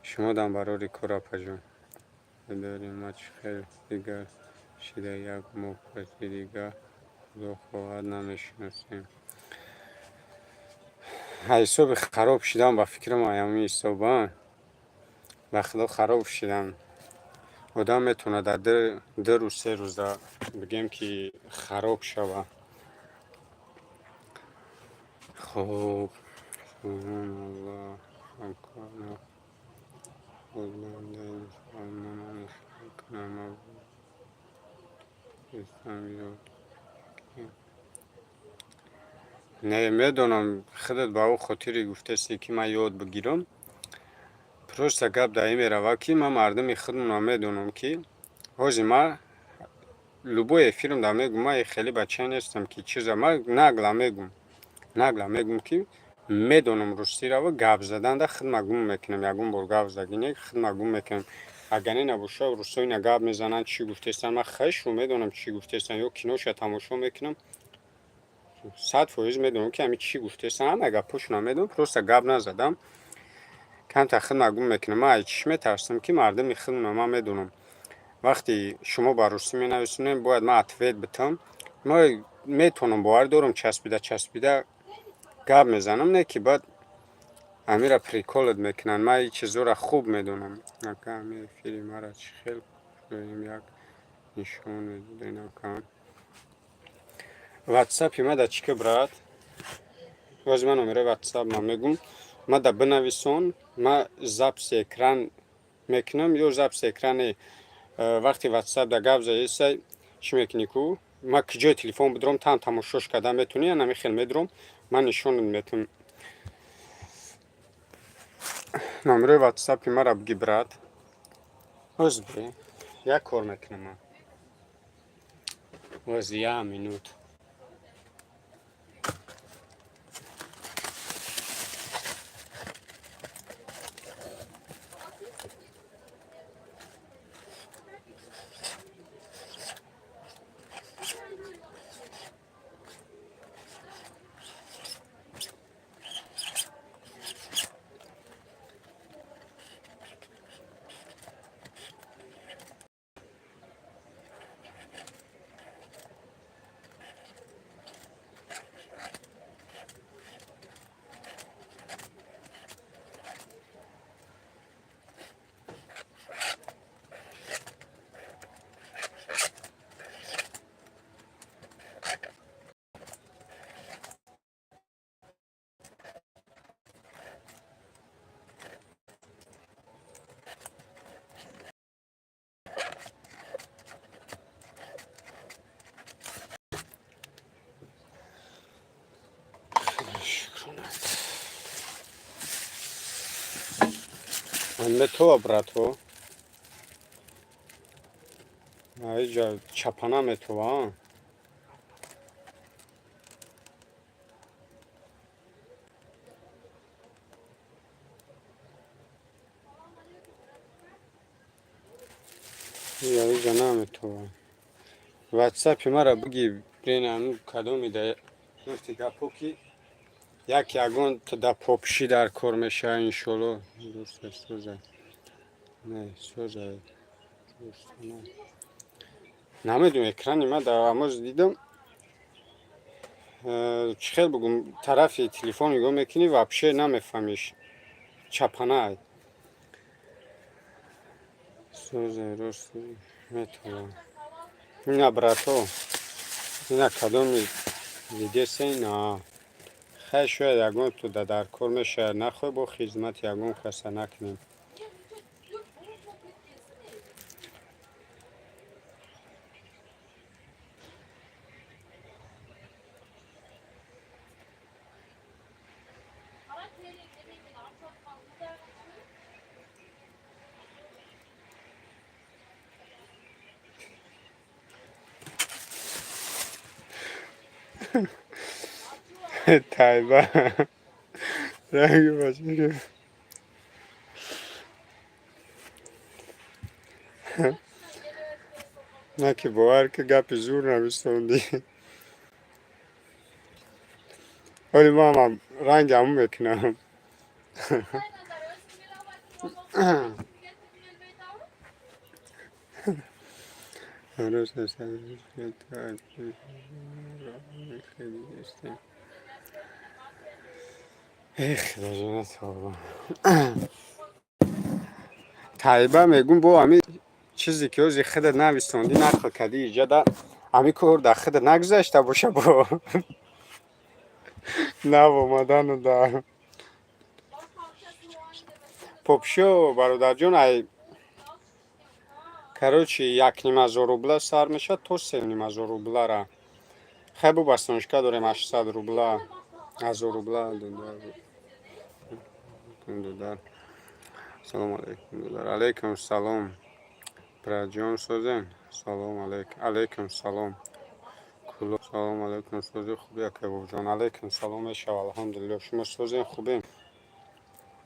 Шумо дам барори кор, апаҷон. Дари ма чӣ хел дигар шида, як моҳ паси дига, худо хоҳад, намешиносем. Ҳисоби хароб шидан, ба фикрам, ҳамин ҳисоба. Ба худо, хароб шидан. Одам метавонад дар 2 рӯз, 3 рӯза бигем ки хароб шава. Хуб, субҳоналлоҳ, худ бандаи мусалмонон кунам ёд. Не, медонам, худат ба ӯ хотире гуфтасте, ки ман ёд бигирам. Просто гап дар ин меравад, ки ман мардуми худмонро медонам, ки ҳозир ман любой эфирам дар мегӯм, ман хеле бача нестам, ки чиза ман нагло мегӯм. Нагло мегӯм, ки медонам русиро ва гап заданда худма гум мекунам. Ягон бор гап заги не, худма гум мекунам. Агар не набоша, русо ина гап мезананд, чӣ гуфтестанд, ман хешу медонам, чӣ гуфтестанд, ё киноша тамошо мекунам, 100% медонам, ки ҳами чӣ гуфтестанд, ҳама гапҳошонро медонам, просто гап назадам. Камтар худма гум мекунам. Ман аз чӣ метарсам, ки мардуми худмонро ман медонам. Вақте шумо ба русӣ менависонед, бояд ман ответ битам. Ма метавонам, бовар дорам, часпида часпида гап мезанам, не ки баъд амира прикол ат мекунанд. Ман ин чизҳоро хуб медонам. Ака, ҳами эфири мара чӣ хел шудем, як нишон медоден, ака. Ватсапи ма да чӣ ки, брат? Боз ман номерои ватсап ма мегӯм. Ма да бинависон, ма запись экран мекунам ё запись экрани вақти ватсап да гап заесай, чӣ мекунӣ ку? Ма куҷои телефон бидорам, там тамошош карда метавонӣ, ана хел медорам, ман нишон метавонам. Номерои ватсапи мара биги, брат. Ҳоз бе, як кор мекунам ман. Боз як минут. Метова, брато. Аиҷа чапана метова. Иҷа наметова. Ватсапи мара буги, бинам кадоми да гуфти гапо, ки як ягон да попши дар кор мешава, иншолло. Соза, не соза. Намедонам, экрани ма дар амоз дидам, чӣ хел бугум, тарафи телефон нигоҳ мекунӣ, вообще намефаҳмиш, чапана. Соза, рост метавон. Ина, брато, ина кадоми дидесе, ина хай, шояд ягон ту да дар кор мешавад. Нахоҳ бо хизмати ягон каса накунем. Тайба ранги бача. На ки бовар ки гапи зур нависондӣ. Оли ман ранги ҳамун мекунам. Эх, худоҷона. Тайба мегум, бо ами чизе ки ҳози худат нависондӣ, нақл кардӣ, иҷада ами кор дар худат нагузашта боша, бо нав омадану да попшо, бародарҷон. Ай, короче, 1,5 ҳазор рубла сар мешавад то 3,5 ҳазор рублара. Хай, бо бастоншка дорем, 800 рубла, 1000 рубла. Дудар, салом алейкум. Дудар, алейкум салом. Братҷон, созем? Салом алейкум, алейкум салом. Салом алейкум, сози, хуби, акабобҷон? Алейкум салом мешава, алҳамдулилло. Шумо созем, хубем?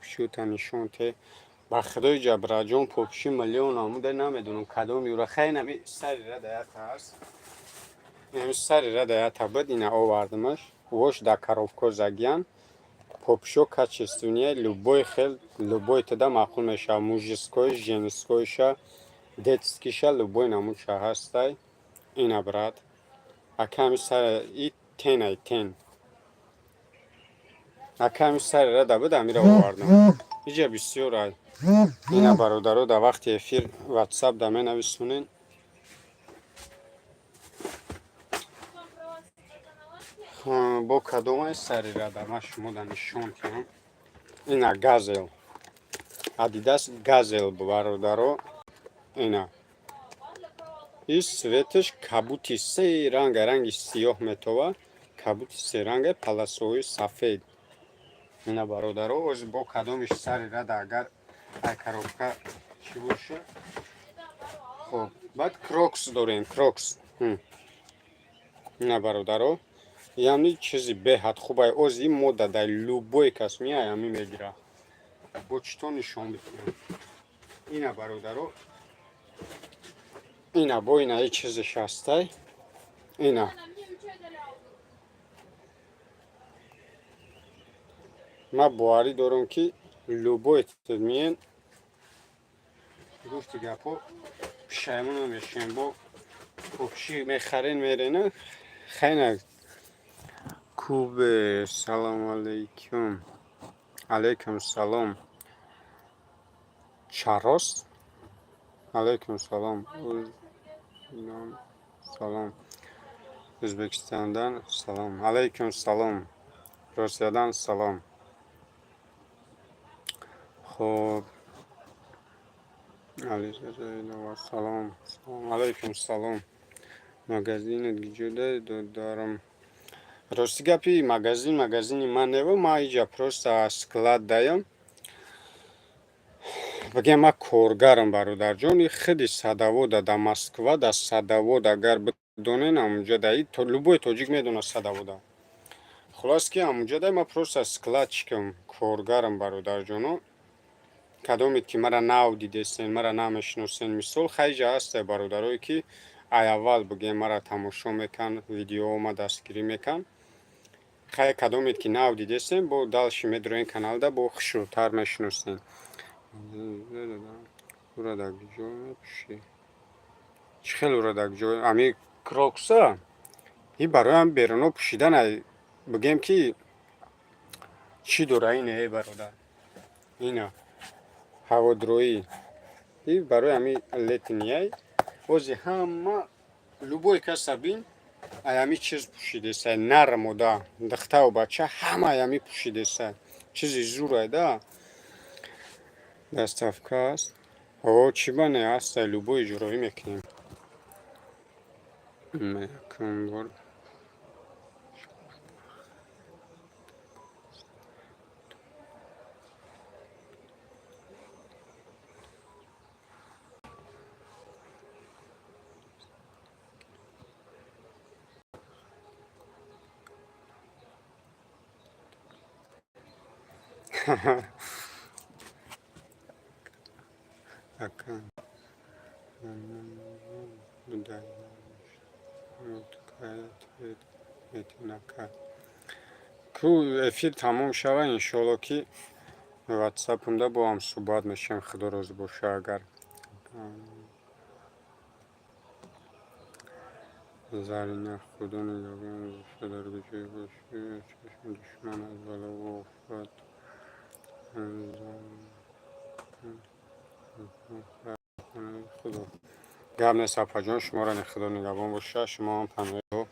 Шута нишон те, ба худои ҷабраҷон, попши миллион амуда, намедонам кадом юра. Хай, нами сари радаята ҳаст, нами сари радаята буд, ина овардамаш, вош да коробко загиян. Попшо качественные, любой хел, любой тада маъқул мешава, мужской, женскойша, детскийша, любой намудша ҳастай. Ина, брат, аками сара и тенай тен, аками сари рада буд, амира овардам, иҷа бисёр ай. Ина, бародаро, дар вақти эфир ватсап да менависонен. Бо кадомай сари рада ман шумо да нишон кунам? Ина Газел, Адидас Газел, бародаро, ина и цветаш кабути се ранга, ранги сиёҳ метова, кабути серанга, полосаҳои сафед. Ина, бародаро, оз бо кадомиш сари рада, агар ай коробка чӣ боша. Хоб, баъд Крокс дорем, Крокс. Ина, бародаро, яъни чизи беҳад хубай, оз ин мода дар любой кас меай, ами мегира. Бо чито нишон бикунам? Ина, бародаро, ина, бо ина и чизиш ҳастай, ина. Ман боварӣ дорам, ки любой миен, гуфти гапҳо, пушаймон мешем, бо попши мехарен, мерена. Хайна, кубе, салому алейкум. Алейкум салом. Чарост, алейкум салом. Салом, Ӯзбекистондан салом. Алейкум салом, Россиядан салом. Хоб, салом, салом, алейкум салом. Магазинат гиҷода дорам? Рости гапи, магазин магазини ман нево, ма иҷа просто склад даям. Бигем, ман коргарам, бародарҷон. И худи Садовода, да Москва, да Садовод, агар бидонен, амунҷа да любой тоҷик медонад Садовода. Хулос, ки амунҷа да ман просто складчикам, коргарам, бародарҷоно. Кадомед ки мара нав дидесен, мара намешиносен, мисол, хайҷа ҳасте бародарое, ки ай аввал, бигем, мара тамошо мекан, видеома дастгирӣ мекан. Хай, кадомед ки нав дидесен, бо дальше медроен каналда, бо хушрӯтар мешиносен. Ура дар куҷо мепӯшӣ? Чӣ хел ура дар куҷо? Ами крокса и бароям беруно пӯшидан, бигем, ки чӣ дора ине, э бародар, ина ҳаводроӣ и барои ами летний. Ози ҳама любой каса бин, ай ами чиз пӯшидеса, нармода, духтару бача ҳама ай ами пӯшидеса, чизи зурай да. Доставка аст? О, чӣ ба не, ҳаста, любой иҷроӣ мекунем. Якум бор. Ака, дай метинака ку эфир тамом шава, иншоалло, ки ватсапумда бо ҳам суҳбат мешавем, худо розӣ боша агар. Зарина, худо нигаҳбон боша, дар куҷое бошӣ, чашми душман аз балову офат. Худо гап нест, апаҷон, шуморо худо нигаҳбон боша, шумо ҳам паноҳ.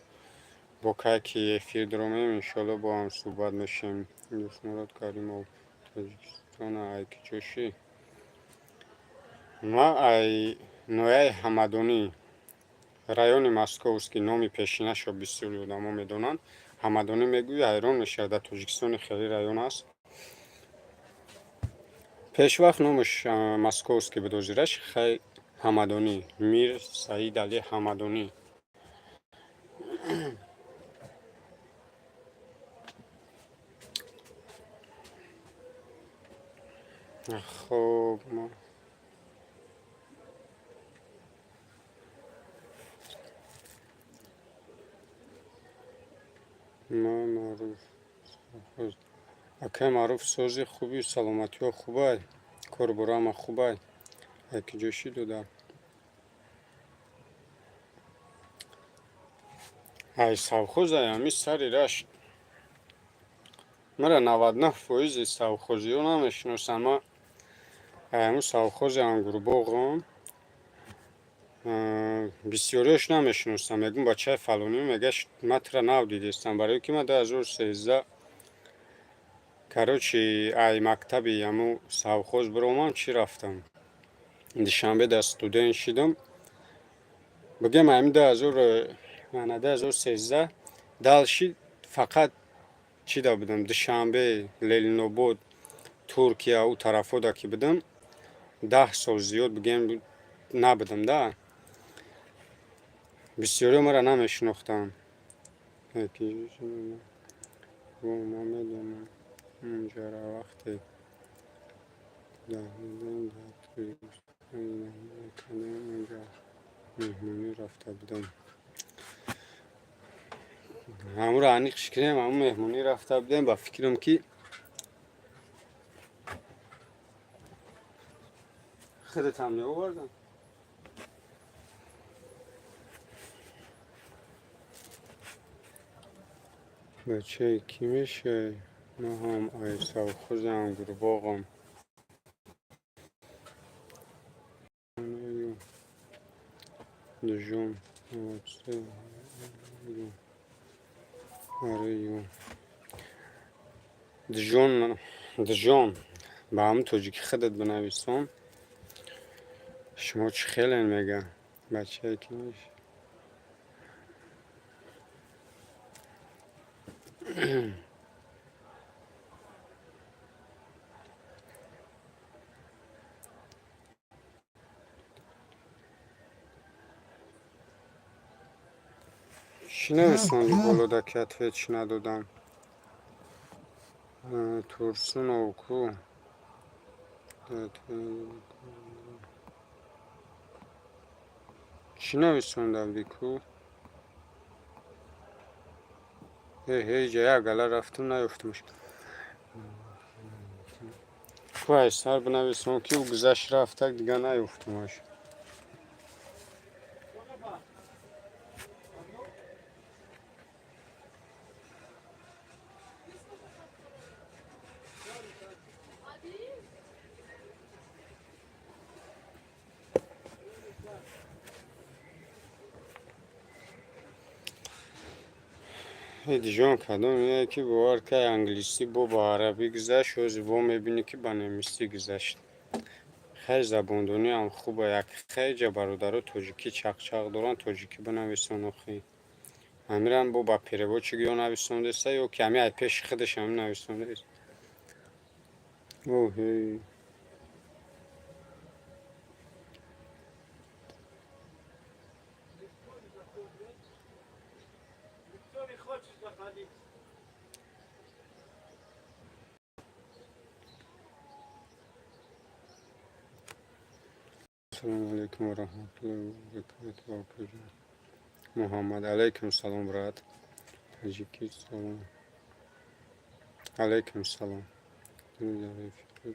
Бо кай ки эфир даромем, иншоалло, бо ҳам суҳбат мешавем. Дӯстмурод Каримов, Тоҷикистон, ай куҷошӣ? Ма ай ноҳияи Ҳамадонӣ, райони Московский, номи пешинашро бисёри одамо медонанд. Ҳамадонӣ мегӯӣ, ҳайрон мешавад, дар Тоҷикистони хеле район аст. Пешвақт номаш Московский буд, ҳозираш хай Ҳамадонӣ, Мир Саид Али Ҳамадонӣ. Хуб, ма Маъруф, акай Маъруф, сози хуби, саломатиҳо хубай, кору ҳама хубай? Ай куҷо шӣ дода? Ай совхозай, ами сари Рашт. Мара 99 фоизи совхозиҳо намешиносанд. Ма ай совхози Ангурбоғам, бисёриёш намешиносам. Мегӯм, бачаи фалонӣ, мега, ма тура нав дидестам, барои ки ман 2013, короче, ай мактаби ҳаму совхоз биромам, чӣ рафтам Душанбе, дар студент шидам. Бигем, ами ду 2013 дальше фақат чида будам: Душанбе, Ленинобод, Туркия, ӯ тарафода ки будам, 10 сол зиёд, бигем, набудам да. Бисёриҳо маро намешинохтанд. Ма медонам, унҷара вақте дар унҷа меҳмонӣ рафта будам. Ҳамуро аниқ шикрем, ҳамун меҳмонӣ рафта будем, ба фикрам, ки худатам меовардам. Бачаи кӣ мешавӣ? Ма ҳам ай совхози Ангурбоғам. Дужон. Ю Дижон, Дижон, ба ҳамун тоҷикӣ худат бинависон. Шумо чӣ хелен, мега, бачае ки мешавӣ? Чӣ нависонди болода, ки ответ чӣ надодам? Турсунов ку? Чӣ нависондам бику? Ҳеҷа як гала рафтум, наёфтумш. Ку айсар бинависон, ки ӯ гузашт, рафтак, дига наёфтумаш. Дижон кадом ие, ки бовар кай, англисӣ бо ба арабӣ гузашт, ҳози во мебинӣ, ки ба немисӣ гузашт. Хай, забондониам хуба. Як хеҷа бародаро тоҷикӣ чақчақ доранд, тоҷикӣ бинависон охи. Ҳамирам бо ба переводчик ё нависондеста, ё ки ҳами ай пеши худаш ҳами нависондест. Оҳе. Никто не хочет заходить. Ассалому алайкум ва раҳматуллоҳи ва баракатуҳ. Муҳаммад, алайкум салом, брат. Таҷики, салом. Алайкум салом. Дар эфир.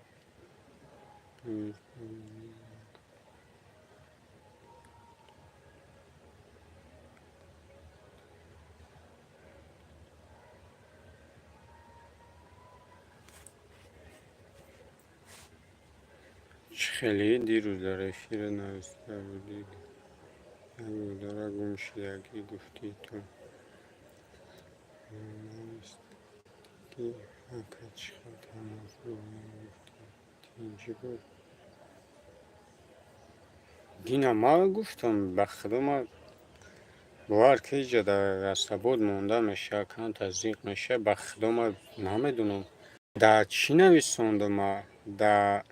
Чӣ хеле дирӯз дар эфир нависта будӣ, як бародара гум шидагӣ гуфтӣ, ту ки ака, чӣ хел тамос гуфтӣ, тинҷӣ буд. Дина ма гуфтам, ба худо, ма бовар ки иҷа дар асабот монда мешавад, камтар зиқ мешавад. Ба худо, ма намедонам, дар чӣ нависондам ма дар.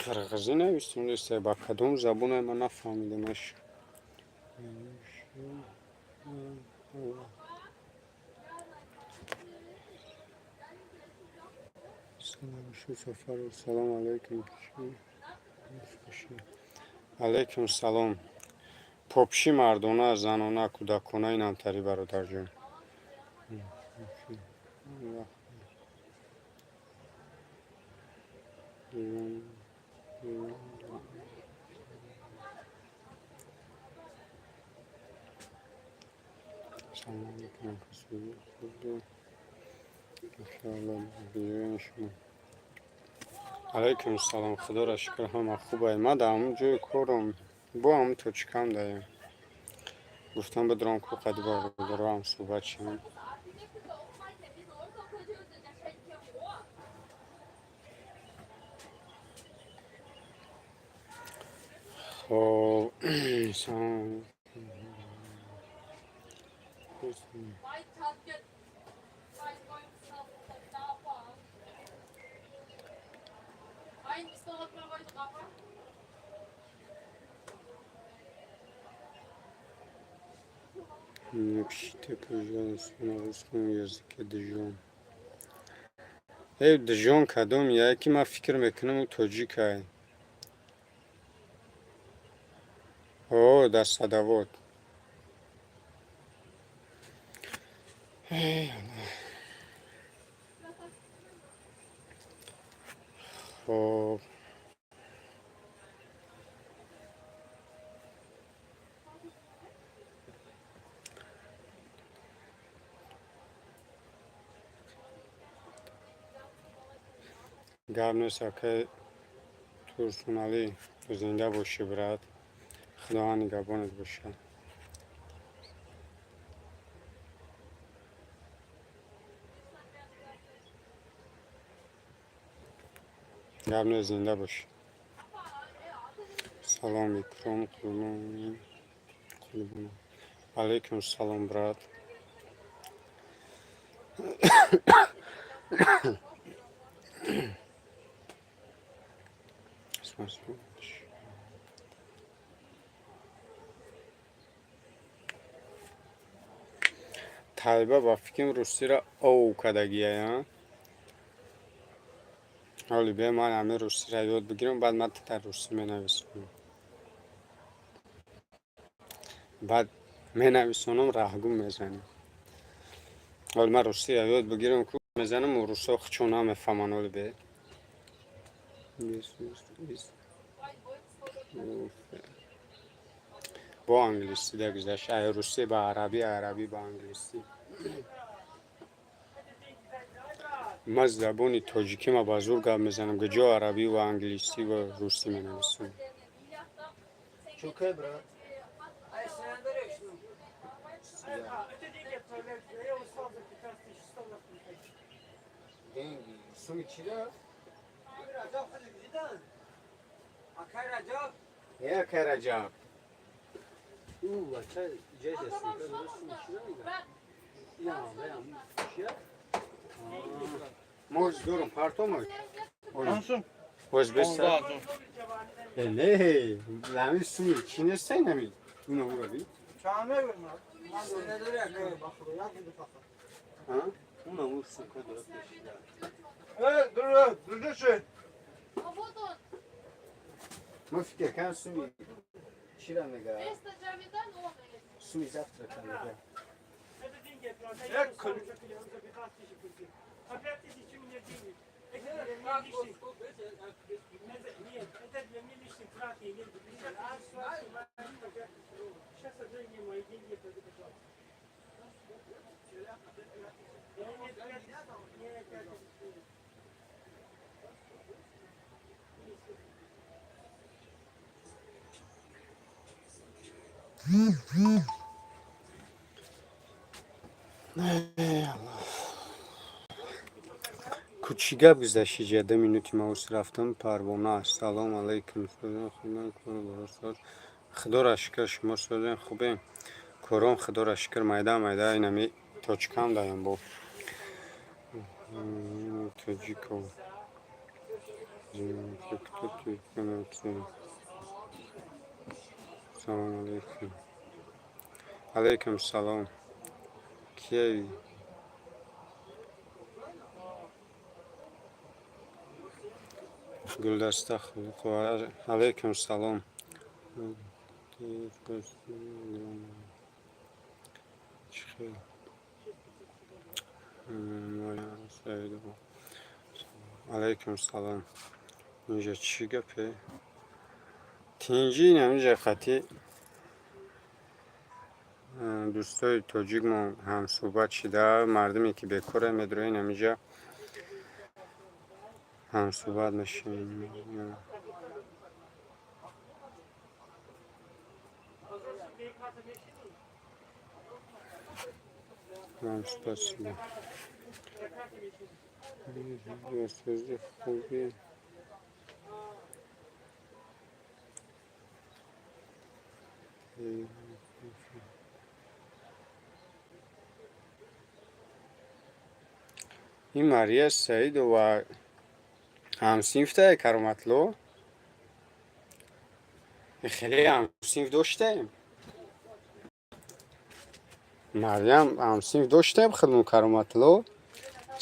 Қирғизӣ нависондеста, ба кадом забоне, ман нафаҳмидамаш. Сафаров, салом алайкум. Алайкум салом. Попши мардона, занона, кӯдакона, инамтари, бародарҷон. Салом алайкум. Иншоалло, шумо. Алайкум салом, худоро шукр, ҳама хубай. Ма дар ҳамун ҷои корам, бо ҳамун точкам даем. Гуфтам, бидром ку қади бародароам суҳбат шавем. Хоб, салом. Напишите, пожалуйста, на русском языке, Дижон. Эй, Дижон кадом я, ки ман фикр мекунам, ӯ тоҷикай. О, дар Садовод. Эй, хоб. Гап нест, акай Турсуналӣ, зинда бошӣ, брат. Худованд нигаҳбонат бошад. Гап нест, зинда бошӣ. Салом, Икром Қурбонов. Алайкум салом, брат. Тайба ба фикрам русиро оу кардагия. Ҳоли бия, ман ҳамин русиро ёд бигирам, баъд ман дар русӣ менависонам, баъд менависонам, раҳгум мезанем. Ҳоли ман русиро ёд бигирам ку мезанам, русо хучон намефаҳманд. Ҳоли бе бо англисӣ дагузашт, ай русӣ ба арабӣ, арабӣ ба англисӣ. Ман забони тоҷикима ба зур гап мезанам, ҷо арабӣ ва англисӣ ва русӣ менависам. Чокай, брат. Я устал за 15 тысяч, стал на Деньги. Суми чида? Раҷаб хеле дидан. Акай Раҷаб. Я акай Раҷаб. У бача иҷоза суми чида мега? Я, я, чия? Моз дорум партома. Ансун. Оз беса. 15 Не, лами суми чи нестай нами? Уна ура би. Чанд мегӯям? Ман Надори акай бахро, як ду фақат. А? Уна у сука дора пешида. Э, dur, dur, А вот он, Ма фикр кардам суми чира мега? вместо Джавидан он есть. Суми завтрака мега. Это деньги отправляю. Я Я устал за 15 тысяч купил. А 5 тысяч у меня денег. Это для меня лишних. Это, нет, это для меня лишних трат, я еду. Сейчас отдай мне мои деньги, я пойду, пожалуйста. Я нет, пять, нет, 5 тысяч. Эй, Аллоҳ. Ку чӣ гап гузашти ҷа 2 минути ма ус рафтам. Парвона, ассалому алайкум. Худоро шукр, шумо созем, хубем, кором худоро шукр, майда майда инами точкам даям бо тоҷико. Кто ты? Салом алейкум. Алейкум салом. Кияи? Гулдаста Хулуқова. Алейкум салом. Чӣ хел? Саидова. Алейкум салом. Инҷа чӣ гапе? Тинҷи инаминҷа хати дӯстои тоҷикмо ҳамсӯҳбат шида, мардуме ки бекора медроен, ҳаминҷа ҳамсӯҳбат мешавем. Вам спасибо. Сӯзи хуби. Ин Мария Саидова ҳамсинфтае, Кароматло? Хеле ҳамсинф доштем. Марьям ҳамсинф доштем худмон, Кароматло.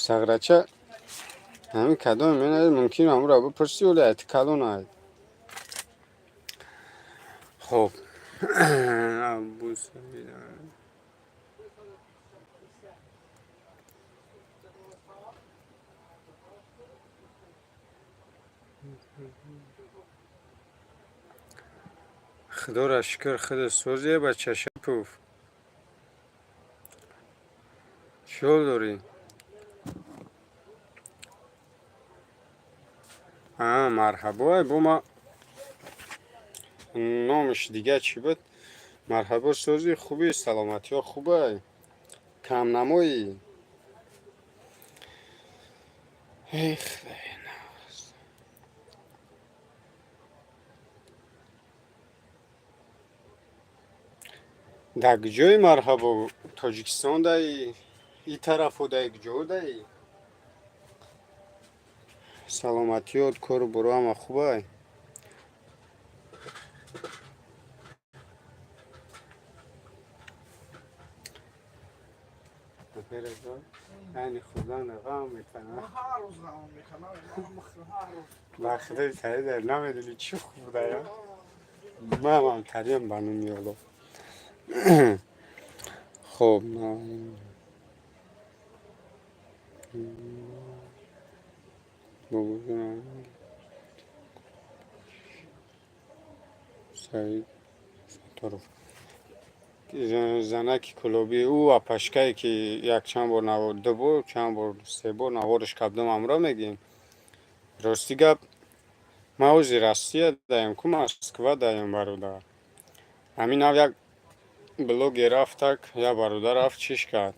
Сағрача ҳамин кадом мена мумкин ҳамуро бипурсӣ, оли айти калон ай. Хоб. Абу Саид. Худоро шукр, худ созие, бача Шапуф. Чӣ ҳол дорӣ? А, марҳабо, ай бо ма номаш дига чӣ буд? Марҳабо, сози, хуби, саломатиҳо хубай? Камнамоӣ? Эй, Худои нағз. Дар куҷои, марҳабо? Тоҷикистон даи, и тарафо даи, куҷо даи? Саломатиёт, кору боро ҳама хубай? Айни хурдан ғам метана. Ман ҳар рӯз ғам мекунам, ҳар рӯз. Ба худои саида, намедони чӣ хурдая. Ман тарим ба номи Аллоҳ. Хоб, Саид Сатторов, занаки кулобӣ, ӯ апашкае, ки якчанд бор, ду бор, чанд бор, се бор навориш кардам, амро мегӯем. Рости гап, ман ози Россия даем ку, Москва даем, бародар. Ҳамин нав як блогер рафтак, як бародар рафт, чиш кард,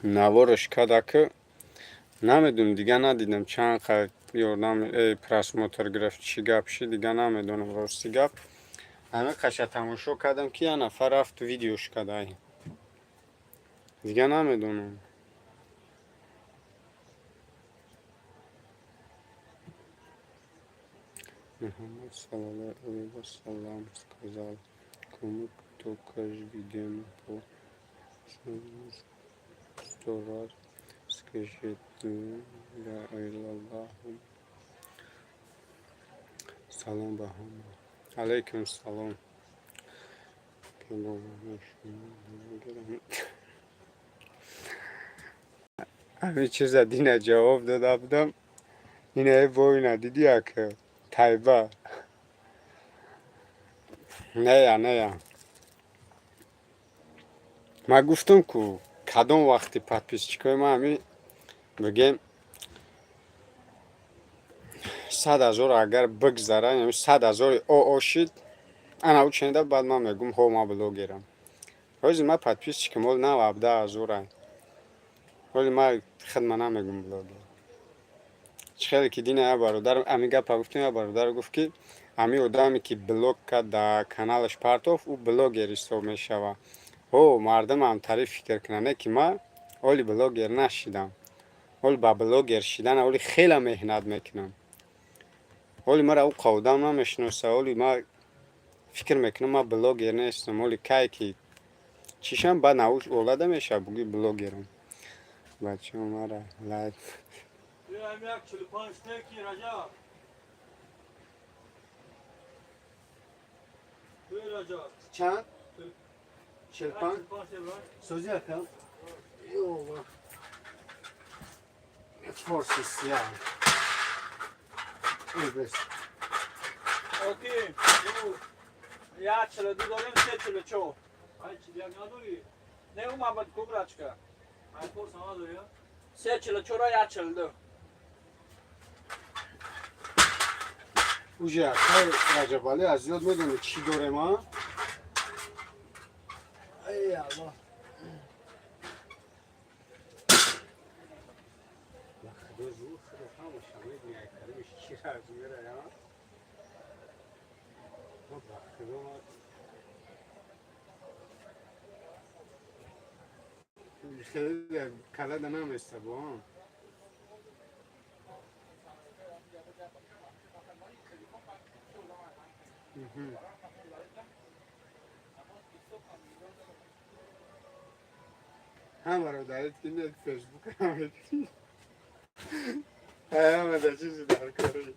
навориш кардаку, намедонам, дига надидам, чанд қад ёрдам, просмотр гирифт, чӣ гап ши, дига намедонам. Рости гап, ҳамин қаша тамошо кардам, ки як нафар рафт, видеош кардай, дига намедонам. Мухаммад саллаллаху алайҳи вассалам сказал: кому кто каждый день по 100 раз скажет ла илаллаху. Салом ба ҳама. Алайкум салом. Ки бо шумо ҳамин чиза дина ҷавоб дода будам. Ина бо ина диди, як Тайба. Нея, нея. Ман гуфтам ку, кадом вақти подписчикои ман ҳамин бигем 100 000 агар бигзара, 100 000-и оо шид, ана ӯ ченда, баъд ман мегӯм: ҳо, ман блогерам. Ҳозир ман подписчикам ҳол нав 17 000-ай. Ҳоли ман хидма намегӯм блогер. Чӣ хеле ки дина як бародар ҳамин гапа гуфтем, як бародар гуфт, ки ҳамин одаме, ки блог кард, дар каналаш партофт, ӯ блогер ҳисоб мешавад. Ҳо, мардум ҳамтари фикр кунанд, не ки ман ҳоли блогер нашидам. Ҳоли ба блогер шидан ҳоли хеле меҳнат мекунам. Ҳоли маро ӯ одам намешиноса, ҳоли ман фикр мекунам, ман блогер нестам. Ҳоли кай ки чишам, баъд науш олада мешавад, бугӯи блогерам. Бачаҳо, мара лайк. Як 45 теки, Раҷаб. Раҷаб. Чанд? 45? 45. Сӯзи акам? Ёва. Форси сия. Бес. Окей. Я 42 дорем, се 44. Ай, 41 надорӣ? Не, умабад кубрачка. Ай, форса надорӣ? Се 44, я 42. Уже акай Раҷабалӣ аз ёд медонӣ чӣ дорем, а? Ай, Аллоҳ. Ба худо, зур худо ҳамаша медонӣ, ай каримиш чӣ раз мера, а? Ба худо, хеле калада наместа бо. Мгм. Ҳамаро дарид ки нет, Фейсбук ҳама дар чизи дар корӣ.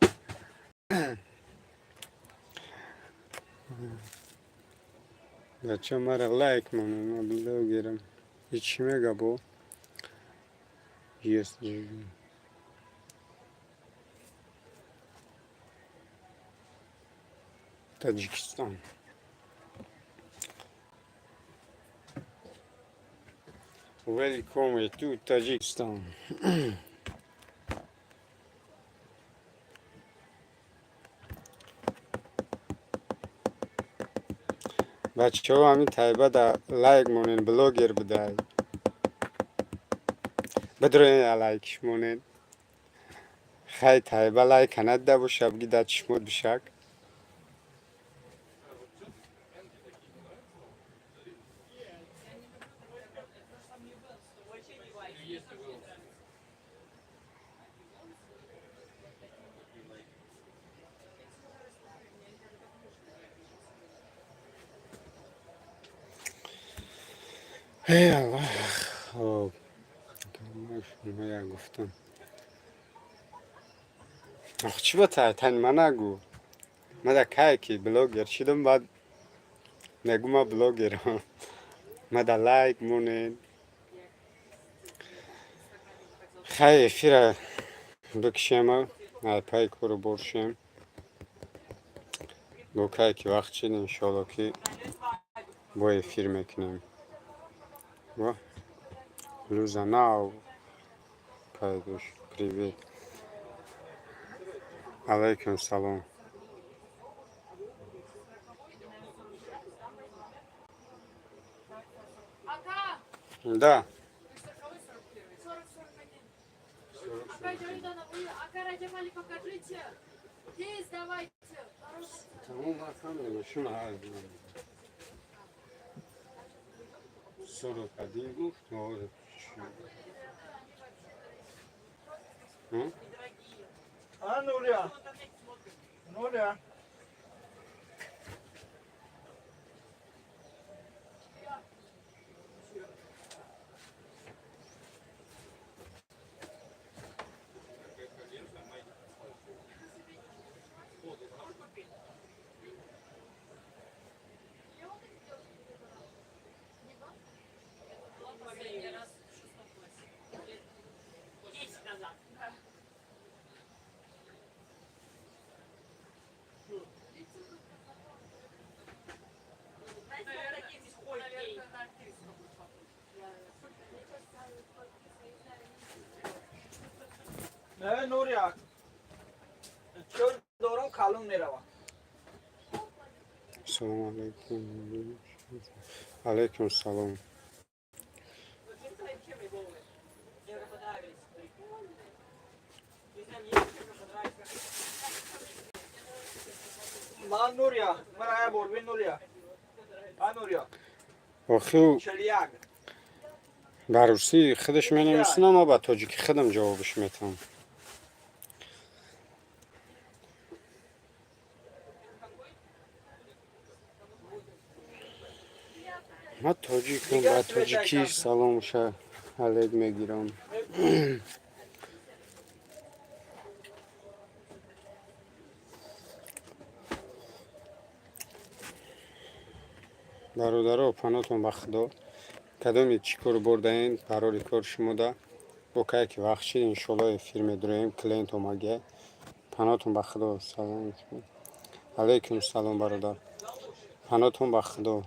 Бача, мара лайк монед, ман блогерам. И чӣ мега бо? Есть. Таджикистан. Welcome to Tajikistan. Бачаҳо, ҳамин Тайба да лайк монед, блогер будай. Бидроен, лайкш монед. Хай, Тайба лайка надида боша, буги да чишмот бишак. Эй Аллоҳ, хоб, я гуфтам. Ох, чӣ ба тани ма нагӯ? Ма да кае ки блогер шидам, баъд мегӯ ма блогерам. Ма да лайк монед. Хай, эфира бикшема, пай кору боршем. Бо кае ки вақт шид, иншоалло, ки бо эфир мекунем. Во Луза нав пайдо шуд. Привет. Алайкум салом. Ака! Да. 40 41. Ака, Джавидана, вы, Ака Раджабали, покажите. Есть, давайте. Тамом, рафтам, шуна 41 гуфт. М? А, Нурия. Нурия. Последний раз в шестом классе. Лет 10 назад. Знаете, вот такие здесь ходят. Наверное, на актрису будет похож. Не, Нурия. Чор дорам, калон меравам. Салому алайкум. Алайкум салом. Вот мне вообще приколы. Мне уже понравились. Не знаю, мне вообще понравились. Ман Нурия. Ман ая борбин Нурия. А Нурия. Охир 41. ба русӣ худаш менависонам, ма ба тоҷикӣ худам ҷавобаш метавам. Ма тоҷикам, ба тоҷикӣ саломша алек мегирам. Бародаро, панотон ба Худо. Кадоми чӣ кор бурдаен, парори кор шумода. Бо кае ки вақт шид, иншоалло, эфир медуроем, клиент омага. Панотон ба Худо. Салом. Алайкум салом, бародар. Панотон ба Худо.